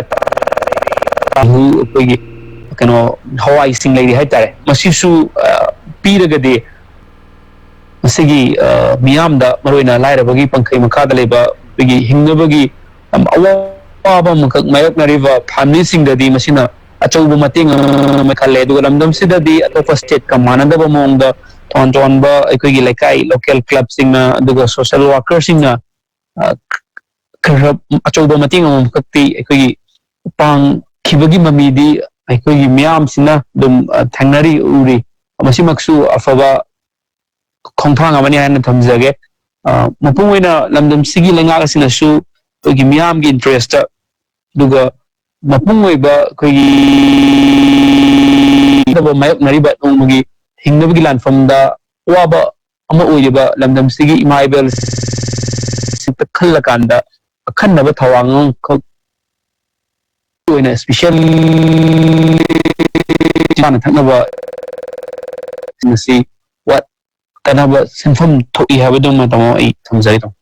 ꯑꯂꯨ, ꯑꯩꯈꯣꯏꯒꯤ ꯀꯩꯅꯣ, ꯍꯋꯥꯏꯁꯤꯡ ꯂꯩꯔꯤ ꯍꯥꯏꯇꯥꯔꯦ꯫ ꯃꯁꯤꯁꯨ, ꯑ, ꯄꯤꯔꯒꯗꯤ ꯃꯁꯤꯒꯤ, ꯑ, ꯃꯤꯌꯥꯝꯗ, ꯃꯔꯨꯑꯣꯏꯅ ꯂꯥꯏꯔꯕꯒꯤ ꯄꯪꯈꯩ ꯃꯈꯥꯗ ꯂꯩꯕ ꯑꯩꯈꯣꯏꯒꯤ ꯍꯤꯡꯅꯕꯒꯤ ꯌꯥꯝ ꯑꯋꯥꯕ ꯑꯃꯈꯛ ꯃꯥꯌꯣꯛꯅꯔꯤꯕ ꯐꯦꯃꯤꯂꯤꯁꯤꯡꯗꯗꯤ ꯃꯁꯤꯅ ꯑꯆꯧꯕ ꯃꯇꯦꯡ ꯑꯃ ꯈꯜꯂꯦ꯫ ꯑꯗꯨꯒ ꯂꯝꯗꯝꯁꯤꯗꯗꯤ ꯑꯇꯣꯞꯄ ꯁ꯭ꯇꯦꯠꯀ ꯃꯥꯟꯅꯗꯕ ꯃꯑꯣꯡꯗ ꯇꯣꯉꯥꯟ ꯇꯣꯉꯥꯟꯕ ꯑꯩꯈꯣꯏꯒꯤ ꯂꯩꯀꯥꯏ, ꯂꯣꯀꯦꯜ ꯀ꯭ꯂꯕꯁꯤꯡꯅ, ꯑꯗꯨꯒ ꯁꯣꯁꯦꯜ ꯋꯥꯔꯀꯔꯁꯤꯡꯅ, ꯑ, ꯈꯔ ꯑꯆꯧꯕ ꯃꯇꯦꯡ ꯑꯃꯃꯝꯈꯛꯇꯤ ꯑꯩꯈꯣꯏꯒꯤ ꯄꯥꯡꯈꯤꯕꯒꯤ ꯃꯃꯤꯗꯤ ꯑꯩꯈꯣꯏꯒꯤ ꯃꯤꯌꯥꯝꯁꯤꯅ ꯑꯗꯨꯝ, ꯑ, ꯊꯦꯡꯅꯔꯤ, ꯎꯔꯤ꯫ ꯃꯁꯤꯃꯛꯁꯨ ꯑꯐꯕ ꯈꯣꯡꯊꯥꯡ ꯑꯃꯅꯤ ꯍꯥꯏꯅ ꯊꯝꯖꯒꯦ꯫ ꯑ, ꯃꯄꯨꯡ ꯑꯣꯏꯅ ꯂꯝꯗꯝꯁꯤꯒꯤ ꯂꯩꯉꯥꯛ ꯑꯁꯤꯅꯁꯨ ꯑꯩꯈꯣꯏꯒꯤ ꯃꯤꯌꯥꯝꯒꯤ ꯏꯟꯇꯔꯦꯁꯇ, ꯑꯗꯨꯒ ꯃꯄꯨꯡ ꯑꯣꯏꯕ ꯑꯩꯈꯣꯏꯒꯤ ꯃꯥꯌꯣꯛꯅꯔꯤꯕ ꯅꯣꯡꯃꯒꯤ ꯍꯤꯡꯅꯕꯒꯤ ꯂꯥꯟꯐꯝꯗ ꯑꯋꯥꯕ ꯑꯃ ꯑꯣꯏꯔꯤꯕ ꯂꯝꯗꯝꯁꯤꯒꯤ ꯏꯃꯥ ꯏꯕꯦꯜꯁꯤꯡꯇ ꯈꯜꯂꯀꯥꯟꯗ ꯑꯈꯟꯅꯕ ꯊꯧꯔꯥꯡ ꯑꯃꯈꯛ ꯑꯣꯏꯅ ꯏꯁꯄꯤꯁꯦꯜ ꯆꯥꯅ ꯊꯛꯅꯕ ꯃꯁꯤ ꯋꯥꯠꯇꯅꯕ ꯁꯦꯟꯐꯝ ꯊꯣꯛꯏ ꯍꯥꯏꯕꯗꯨꯃ, ꯇꯥꯃꯣ, ꯑꯩ ꯊꯝꯖꯒꯦ, ꯇꯥꯃꯣ꯫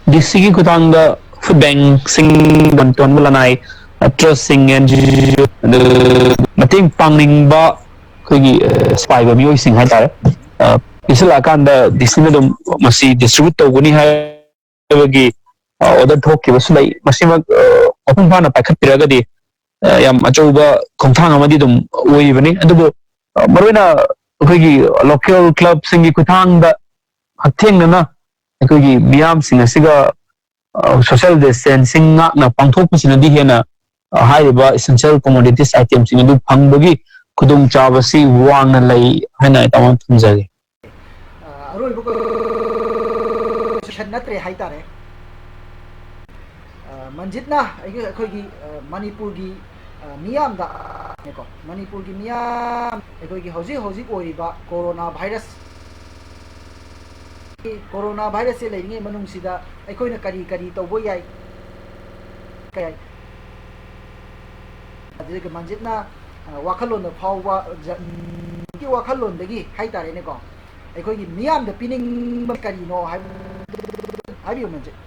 ꯗꯤ ꯁꯤꯒꯤ ꯈꯨꯠꯊꯥꯡꯗ ꯐꯨꯗ ꯕꯦꯡꯛꯁꯤꯡ, ꯇꯣꯉꯥꯟ ꯇꯣꯉꯥꯟꯕ ꯂꯅꯥꯏ, ꯑ, ꯇ꯭ꯔꯁꯁꯤꯡ, ꯑꯦꯟ ꯖꯤ ꯑꯣ, ꯑꯗꯨ ꯃꯇꯦꯡ ꯄꯥꯡꯅꯤꯡꯕ ꯑꯩꯈꯣꯏꯒꯤ, ꯑ, ꯁꯤꯐꯥꯏꯕ ꯃꯤꯑꯣꯏꯁꯤꯡ ꯍꯥꯏꯇꯥꯔꯦ, ꯑ, ꯄꯤꯁꯤꯜꯂꯛꯑꯀꯥꯟꯗ ꯗꯤ ꯁꯤꯅ ꯑꯗꯨꯝ ꯃꯁꯤ ꯗꯤꯁꯇ꯭ꯔꯤꯕ꯭ꯌꯨꯠ ꯇꯧꯒꯅꯤ ꯍꯥꯏꯕꯒꯤ, ꯑ, ꯑꯣꯔꯗꯔ ꯊꯣꯛꯈꯤꯕꯁꯨ ꯂꯩ꯫ ꯃꯁꯤꯃꯛ, ꯑ, ꯃꯄꯨꯡ ꯐꯥꯅ ꯄꯥꯏꯈꯠꯄꯤꯔꯒꯗꯤ, ꯑ, ꯌꯥꯝ ꯑꯆꯧꯕ ꯈꯣꯡꯊꯥꯡ ꯑꯃꯗꯤ ꯑꯗꯨꯝ ꯑꯣꯏꯔꯤꯕꯅꯤ꯫ ꯑꯗꯨꯕꯨ, ꯑ, ꯃꯔꯨꯑꯣꯏꯅ ꯑꯩꯈꯣꯏꯒꯤ ꯂꯣꯀꯦꯜ ꯀ꯭ꯂꯕꯁꯤꯡꯒꯤ ꯈꯨꯠꯊꯥꯡꯗ ꯍꯛꯊꯦꯡꯅꯅ ꯑꯩꯈꯣꯏꯒꯤ ꯃꯤꯌꯥꯝꯁꯤꯡ ꯑꯁꯤꯒ, ꯑ, ꯁꯣꯁꯤꯌꯦꯜ ꯗꯤꯁꯇꯦꯟꯁꯤꯡ ꯉꯥꯛꯅ ꯄꯥꯡꯊꯣꯛꯄꯁꯤꯅꯗꯤ ꯍꯦꯟꯅ, ꯑ, ꯍꯥꯏꯔꯤꯕ ꯏꯁꯦꯟꯁꯤꯌꯦꯜ ꯀꯣꯃꯣꯗꯤꯇꯤꯁ ꯑꯥꯏꯇꯦꯝꯁꯤꯡ ꯑꯗꯨ ꯐꯪꯕꯒꯤ ꯈꯨꯗꯣꯡꯆꯥꯕꯁꯤ ꯋꯥꯡꯅ ꯂꯩ ꯍꯥꯏꯅ ꯑꯩ ꯇꯥꯃꯣ ꯊꯝꯖꯒꯦ꯫ ꯑ, ꯑꯔꯣꯏꯕ ꯀꯣꯏꯁꯟ ꯅꯠꯇ꯭ꯔꯦ ꯍꯥꯏꯇꯥꯔꯦ꯫ ꯑ, ꯃꯟꯖꯤꯠꯅ ꯑꯩꯒꯤ, ꯑꯩꯈꯣꯏꯒꯤ, ꯑ, ꯃꯅꯤꯄꯨꯔꯒꯤ, ꯑ, ꯃꯤꯌꯥꯝꯗ, ꯀꯣ, ꯃꯅꯤꯄꯨꯔꯒꯤ ꯃꯤꯌꯥꯝ, ꯑꯩꯈꯣꯏꯒꯤ ꯍꯧꯖꯤꯛ ꯍꯧꯖꯤꯛ ꯑꯣꯏꯔꯤꯕ ꯀꯣꯔꯣꯅꯥ ꯚꯥꯏꯔꯁ, ꯀꯣꯔꯣꯅꯥ ꯚꯥꯏꯔꯁꯁꯦ ꯂꯩꯔꯤꯉꯩ ꯃꯅꯨꯡꯁꯤꯗ ꯑꯩꯈꯣꯏꯅ ꯀꯔꯤ ꯀꯔꯤ ꯇꯧꯕ ꯌꯥꯏ, ꯀꯌꯥ, ꯑꯗꯨꯗꯒꯤ ꯃꯟꯖꯤꯠꯅ, ꯑ, ꯋꯥꯈꯜꯂꯣꯟꯗ ꯐꯥꯎꯕ, ꯖ-, ꯎꯝ, ꯋꯥꯈꯜꯂꯣꯟꯗꯒꯤ ꯍꯥꯏꯇꯥꯔꯦꯅꯦꯀꯣ, ꯑꯩꯈꯣꯏꯒꯤ ꯃꯤꯌꯥꯝꯗ ꯄꯤꯅꯤꯡꯕ ꯀꯔꯤꯅꯣ ꯍꯥꯏꯕ, ꯍꯥꯏꯕꯤꯌꯨ ꯃꯟꯖꯤꯠ꯫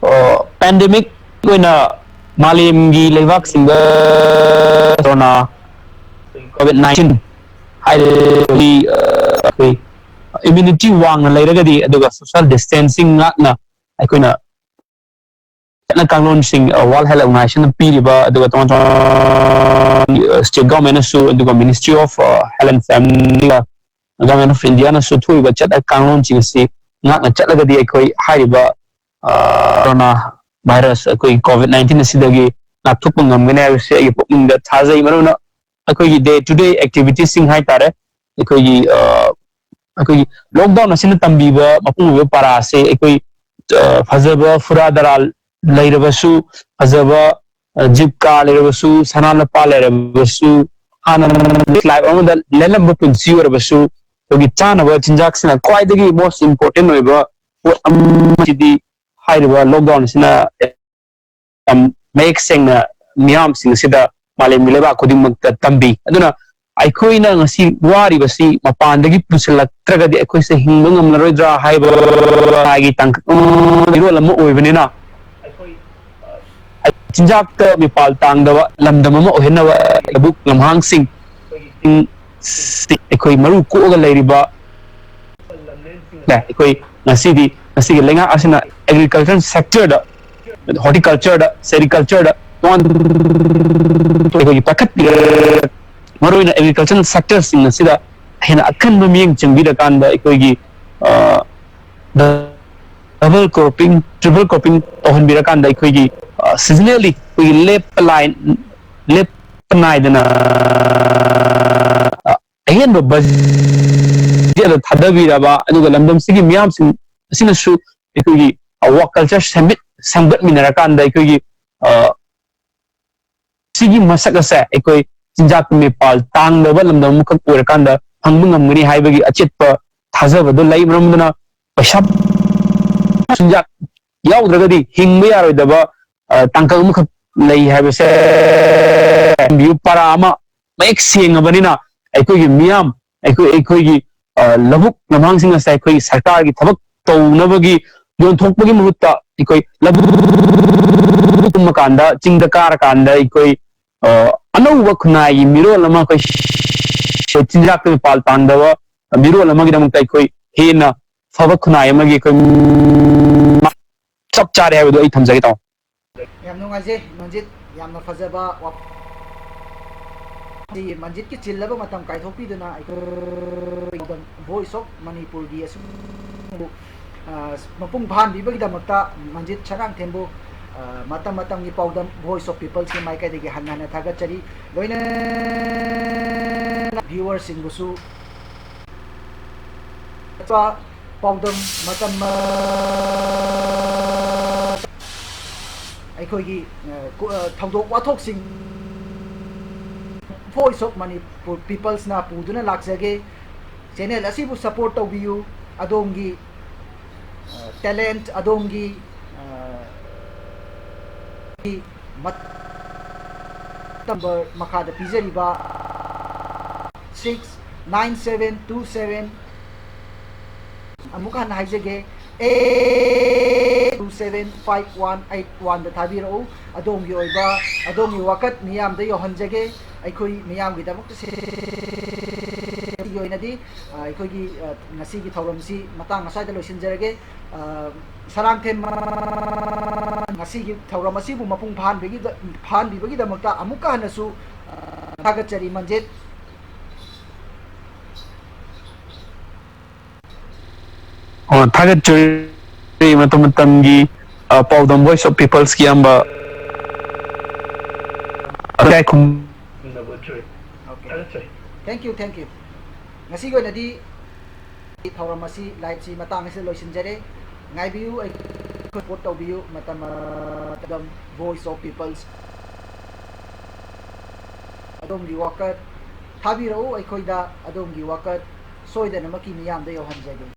ꯑ, ꯄꯦꯟꯗꯦꯃꯤꯛ ꯑꯣꯏꯅ ꯃꯥꯂꯦꯝꯒꯤ ꯂꯩꯕꯥꯛꯁꯤꯡꯗ ꯀꯣꯔꯣꯅꯥ, ꯀꯣꯚꯤꯗ ꯅꯥꯏꯟꯇꯤꯟ ꯍꯥꯏꯔꯤꯕ, ꯑ, ꯑꯩꯈꯣꯏ ꯏꯝꯌꯨꯅꯤꯇꯤ ꯋꯥꯡꯅ ꯂꯩꯔꯒꯗꯤ, ꯑꯗꯨꯒ ꯁꯣꯁꯤꯌꯦꯜ ꯗꯤꯁꯇꯦꯟꯁꯤꯡ ꯉꯥꯛꯅ ꯑꯩꯈꯣꯏꯅ ꯆꯠꯅ ꯀꯥꯡꯂꯣꯟꯁꯤꯡ, ꯑ, ꯋꯥꯔꯜꯗ ꯍꯦꯜꯊ ꯑꯣꯔꯒꯅꯥꯏꯖꯦꯁꯟꯅ ꯄꯤꯔꯤꯕ, ꯑꯗꯨꯒ ꯇꯣꯉꯥꯟ ꯇꯣꯉꯥꯟꯕ, ꯑ, ꯁ꯭ꯇꯦꯠ ꯒꯣꯔꯃꯦꯟꯅꯁꯨ, ꯑꯗꯨꯒ ꯃꯤꯅꯤꯁꯇ꯭ꯔꯤ ꯑꯣꯐ, ꯑ, ꯍꯦꯜꯊ ꯑꯦꯟꯗ ꯐꯦꯃꯤꯂꯤꯒ ꯒꯣꯔꯃꯦꯟ ꯑꯣꯐ ꯏꯟꯗꯤꯌꯥꯅꯁꯨ ꯊꯣꯛꯏꯕ ꯆꯠꯅ ꯀꯥꯡꯂꯣꯟꯁꯤꯡ ꯑꯁꯤ ꯉꯥꯛꯅ ꯆꯠꯂꯒꯗꯤ ꯑꯩꯈꯣꯏ ꯍꯥꯏꯔꯤꯕ, ꯑ, ꯀꯣꯔꯣꯅꯥ ꯚꯥꯏꯔꯁ, ꯑꯩꯈꯣꯏꯒꯤ ꯀꯣꯚꯤꯗ ꯅꯥꯏꯟꯇꯤꯟ ꯑꯁꯤꯗꯒꯤ ꯉꯥꯛꯊꯣꯛꯄ ꯉꯝꯒꯅꯤ ꯍꯥꯏꯕꯁꯤ ꯑꯩꯒꯤ ꯄꯨꯛꯅꯤꯡꯗ ꯊꯥꯖꯩ꯫ ꯃꯔꯨꯑꯣꯏꯅ ꯑꯩꯈꯣꯏꯒꯤ ꯗꯦ ꯇꯨ ꯗꯦ ꯑꯦꯛꯇꯤꯚꯤꯇꯤꯁꯁꯤꯡ ꯍꯥꯏꯇꯥꯔꯦ, ꯑꯩꯈꯣꯏꯒꯤ, ꯑ, ꯑꯩꯈꯣꯏꯒꯤ ꯂꯣꯛꯗꯥꯎꯟ ꯑꯁꯤꯅ ꯇꯝꯕꯤꯕ ꯃꯄꯨꯡ ꯑꯣꯏꯕ ꯄꯔꯥ ꯑꯁꯤ ꯑꯩꯈꯣꯏ, ꯑ, ꯐꯖꯕ ꯐꯨꯔꯥ ꯗꯔꯥ ꯂꯩꯔꯕꯁꯨ, ꯐꯖꯕ, ꯑ, ꯖꯤꯞ ꯀꯥ ꯂꯩꯔꯕꯁꯨ, ꯁꯅꯥ ꯂꯨꯄꯥ ꯂꯩꯔꯕꯁꯨ, ꯍꯥꯟꯅ ꯂꯥꯏꯐ ꯑꯃꯗ ꯂꯦꯜꯂꯝꯕ ꯄꯨꯟꯁꯤ ꯑꯣꯏꯔꯕꯁꯨ, ꯑꯩꯈꯣꯏꯒꯤ ꯆꯥꯅꯕ ꯆꯤꯟꯖꯥꯛꯁꯤꯅ ꯈ꯭ꯋꯥꯏꯗꯒꯤ ꯃꯣꯁ ꯏꯝꯄꯣꯔꯇꯦꯟ ꯑꯣꯏꯕ ꯄꯣꯠ ꯑꯃꯁꯤꯗꯤ ꯍꯥꯏꯔꯤꯕ ꯂꯣꯛꯗꯥꯎꯟ ꯑꯁꯤꯅ ꯌꯥꯝ ꯃꯌꯦꯛ ꯁꯦꯡꯅ ꯃꯤꯌꯥꯝꯁꯤꯡ ꯑꯁꯤꯗ ꯃꯥꯂꯦꯝꯒꯤ ꯂꯩꯕꯥꯛ ꯈꯨꯗꯤꯡꯃꯛꯇ ꯇꯝꯕꯤ꯫ ꯑꯗꯨꯅ ꯑꯩꯈꯣꯏꯅ ꯉꯁꯤ ꯋꯥꯔꯤꯕꯁꯤ ꯃꯄꯥꯟꯗꯒꯤ ꯄꯨꯁꯤꯜꯂꯛꯇ꯭ꯔꯒꯗꯤ ꯑꯩꯈꯣꯏꯁꯦ ꯍꯤꯡꯕ ꯉꯝꯂꯔꯣꯏꯗ꯭ꯔꯥ ꯍꯥꯏꯕꯒꯤ ꯇꯥꯡꯀꯛ ꯑꯃ, ꯃꯤꯔꯣꯜ ꯑꯃ ꯑꯣꯏꯕꯅꯤꯅ, ꯆꯤꯟꯖꯥꯛꯇ ꯃꯤꯄꯥꯜ ꯇꯥꯡꯗꯕ ꯂꯝꯗꯝ ꯑꯃ ꯑꯣꯏꯍꯟꯅꯕ ꯂꯧꯕꯨꯛ ꯂꯝꯍꯥꯡꯁꯤꯡ, ꯑꯩꯈꯣꯏ ꯃꯔꯨ ꯀꯣꯛꯑꯒ ꯂꯩꯔꯤꯕ, ꯑꯩꯈꯣꯏ ꯉꯁꯤꯗꯤ, ꯉꯁꯤꯒꯤ ꯂꯩꯉꯥꯛ ꯑꯁꯤꯅ agriculture sectorꯗ, horticultureꯗ, sericultureꯗ ꯇꯣꯉꯥꯟ ꯑꯩꯈꯣꯏꯒꯤ ꯄꯥꯏꯈꯠꯄꯤꯔ, ꯃꯔꯨꯑꯣꯏꯅ agriculture sectorꯁꯤꯡ ꯑꯁꯤꯗ ꯍꯦꯟꯅ ꯑꯀꯟꯕ ꯃꯤꯠꯌꯦꯡ ꯆꯪꯕꯤꯔꯀꯥꯟꯗ ꯑꯩꯈꯣꯏꯒꯤ, ꯑ, double cropping, triple cropping ꯇꯧꯍꯟꯕꯤꯔꯀꯥꯟꯗ ꯑꯩꯈꯣꯏꯒꯤ, ꯑ, seasonally ꯑꯩꯈꯣꯏꯒꯤ ꯂꯦꯞꯄ ꯂꯥꯏ-, ꯂꯦꯞꯄ ꯅꯥꯏꯗꯅ, ꯑ, ꯑꯍꯦꯟꯕ budget ꯊꯥꯗꯕꯤꯔꯕ, ꯑꯗꯨꯒ ꯂꯝꯗꯝꯁꯤꯒꯤ ꯃꯤꯌꯥꯝꯁꯤꯡ ꯑꯁꯤꯅꯁꯨ ꯑꯩꯈꯣꯏꯒꯤ, ꯑ, work culture ꯁꯦꯝꯒꯠ-, ꯁꯦꯝꯒꯠꯃꯤꯟꯅꯔꯀꯥꯟꯗ ꯑꯩꯈꯣꯏꯒꯤ, ꯑ, ꯁꯤꯒꯤ ꯃꯁꯛ ꯑꯁꯦ ꯑꯩꯈꯣꯏ ꯆꯤꯟꯖꯥꯛꯀꯤ ꯃꯤꯄꯥꯜ ꯇꯥꯡꯗꯕ ꯂꯝꯗꯝ ꯑꯃꯈꯛ ꯑꯣꯏꯔꯀꯥꯟꯗ ꯐꯪꯕ ꯉꯝꯒꯅꯤ ꯍꯥꯏꯕꯒꯤ ꯑꯆꯦꯠꯄ ꯊꯥꯖꯕꯗꯨ ꯂꯩ꯫ ꯃꯔꯝ ꯑꯗꯨꯅ ꯄꯩꯁꯥ, ꯆꯤꯟꯖꯥꯛ ꯌꯥꯎꯗ꯭ꯔꯒꯗꯤ ꯍꯤꯡꯕ ꯌꯥꯔꯣꯏꯗꯕ, ꯑ, ꯇꯥꯡꯀꯛ ꯑꯃꯈꯛ ꯂꯩ ꯍꯥꯏꯕꯁꯦ ꯄꯥꯔꯥ ꯑꯃ ꯃꯌꯦꯛ ꯁꯦꯡꯉꯕꯅꯤꯅ ꯑꯩꯈꯣꯏꯒꯤ ꯃꯤꯌꯥꯝ, ꯑꯩꯈꯣꯏ, ꯑꯩꯈꯣꯏꯒꯤ, ꯑ, ꯂꯧꯕꯨꯛ ꯂꯝꯍꯥꯡꯁꯤꯡ ꯑꯁꯦ ꯑꯩꯈꯣꯏꯒꯤ ꯁꯔꯀꯥꯔꯒꯤ ꯊꯕꯛ ꯇꯧꯅꯕꯒꯤ, ꯌꯣꯟꯊꯣꯛꯄꯒꯤ ꯃꯍꯨꯠꯇ ꯑꯩꯈꯣꯏ ꯂꯧꯕꯨꯛ ꯀꯨꯝꯃꯀꯥꯟꯗ, ꯆꯤꯡꯗ ꯀꯥꯔꯀꯥꯟꯗ ꯑꯩꯈꯣꯏ, ꯑ, ꯑꯅꯧꯕ ꯈꯨꯟꯅꯥꯏꯒꯤ ꯃꯤꯔꯣꯜ ꯑꯃ ꯑꯩꯈꯣꯏ ꯆꯤꯟꯖꯥꯛꯇ ꯃꯤꯄꯥꯜ ꯇꯥꯡꯗꯕ ꯃꯤꯔꯣꯜ ꯑꯃꯒꯤꯗꯃꯛꯇ ꯑꯩꯈꯣꯏ ꯍꯦꯟꯅ ꯐꯕ ꯈꯨꯟꯅꯥꯏ ꯑꯃꯒꯤ ꯑꯩꯈꯣꯏ ꯆꯞ ꯆꯥꯔꯦ ꯍꯥꯏꯕꯗꯨ ꯑꯩ ꯊꯝꯖꯒꯦ, ꯇꯥꯃꯣ꯫ ꯌꯥꯝ ꯅꯨꯡꯉꯥꯏꯖꯩ, ꯃꯟꯖꯤꯠ꯫ ꯌꯥꯝꯅ ꯐꯖꯕ ꯋꯥꯐꯝ꯫ ꯃꯟꯖꯤꯠꯀꯤ ꯆꯤꯜꯂꯕ ꯃꯇꯝ ꯀꯥꯏꯊꯣꯛꯄꯤꯗꯨꯅ ꯑꯩꯈꯣꯏ Voice of ꯃꯅꯤꯄꯨꯔꯒꯤ ꯑꯁꯨꯝ, ꯑ, ꯃꯄꯨꯡ ꯐꯥꯍꯟꯕꯤꯕꯒꯤꯗꯃꯛꯇ ꯃꯟꯖꯤꯠ ꯁꯅꯥꯡꯊꯦꯝꯕꯨ, ꯑ, ꯃꯇꯝ ꯃꯇꯝꯒꯤ ꯄꯥꯎꯗꯝ Voice of Peopleꯁꯀꯤ ꯃꯥꯏꯀꯩꯗꯒꯤ ꯍꯟꯅ ꯍꯟꯅ ꯊꯥꯒꯠꯆꯔꯤ꯫ ꯂꯣꯏꯅ viewerꯁꯤꯡꯕꯨꯁꯨ ꯄꯥꯎꯗꯝ ꯃꯇꯝ ꯑꯩꯈꯣꯏꯒꯤ, ꯑ, ꯀꯣ-, ꯑ, ꯊꯧꯗꯣꯛ ꯋꯥꯊꯣꯛꯁꯤꯡ Voice of Manipur Peopleꯁꯅ ꯄꯨꯗꯨꯅ ꯂꯥꯛꯆꯒꯦ꯫ Channel ꯑꯁꯤꯕꯨ support ꯇꯧꯕꯤꯌꯨ꯫ ꯑꯗꯣꯝꯒꯤ, ꯑ, talent, ꯑꯗꯣꯝꯒꯤ, ꯑ, ꯃꯠ-, number ꯃꯈꯥꯗ ꯄꯤꯖꯔꯤꯕ six nine seven two seven, ꯑꯃꯨꯛ ꯍꯟꯅ ꯍꯥꯏꯖꯒꯦ, eight two seven five one eight one ꯗ ꯊꯥꯕꯤꯔꯛꯎ꯫ ꯑꯗꯣꯝꯒꯤ ꯑꯣꯏꯕ, ꯑꯗꯣꯝꯒꯤ ꯋꯥꯀꯠ ꯃꯤꯌꯥꯝꯗ ꯌꯧꯍꯟꯖꯒꯦ꯫ ꯑꯩꯈꯣꯏ ꯃꯤꯌꯥꯝꯒꯤꯗꯃꯛꯇ ꯁꯦ-, ꯑꯩꯒꯤ ꯑꯣꯏꯅꯗꯤ, ꯑ, ꯑꯩꯈꯣꯏꯒꯤ, ꯑ, ꯉꯁꯤꯒꯤ ꯊꯧꯔꯝꯁꯤ ꯃꯇꯥꯡ ꯑꯁ꯭ꯋꯥꯏꯗ ꯂꯣꯏꯁꯤꯟꯖꯔꯒꯦ꯫ ꯑ, ꯁꯔꯥꯡꯊꯦꯝ, ꯉꯁꯤꯒꯤ ꯊꯧꯔꯝ ꯑꯁꯤꯕꯨ ꯃꯄꯨꯡ ꯐꯥꯍꯟꯕꯒꯤꯗ-, ꯐꯥꯍꯟꯕꯤꯕꯒꯤꯗꯃꯛꯇ ꯑꯃꯨꯛꯀ ꯍꯟꯅꯁꯨ, ꯑ, ꯊꯥꯒꯠꯆꯔꯤ, ꯃꯟꯖꯤꯠ꯫ ꯑꯣ, ꯊꯥꯒꯠꯆꯔꯤ꯫ ꯃꯇꯝ ꯃꯇꯝꯒꯤ, ꯑ, ꯄꯥꯎꯗꯝ Voice of Peopleꯁꯀꯤ ꯏꯌꯥꯝꯕ ꯑꯀꯥꯏ ꯈꯨꯝ- Okay. Thank you, thank you. ꯉꯁꯤꯒꯤ ꯑꯣꯏꯅꯗꯤ ꯊꯧꯔꯝ ꯑꯁꯤ, liveꯁꯤ ꯃꯇꯥꯡ ꯑꯁꯤꯗ ꯂꯣꯏꯁꯤꯟꯖꯔꯦ꯫ ꯉꯥꯏꯕꯤꯌꯨ, ꯑꯩꯈꯣꯏ support ꯇꯧꯕꯤꯌꯨ꯫ ꯃꯇꯝ, ꯃꯇꯝ Voice of Peoples꯫ ꯑꯗꯣꯝꯒꯤ ꯋꯥꯀꯠ ꯊꯥꯕꯤꯔꯛꯎ ꯑꯩꯈꯣꯏꯗ, ꯑꯗꯣꯝꯒꯤ ꯋꯥꯀꯠ ꯁꯣꯏꯗꯅꯃꯛꯀꯤ ꯃꯤꯌꯥꯝꯗ ꯌꯧꯍꯟꯖꯒꯦ꯫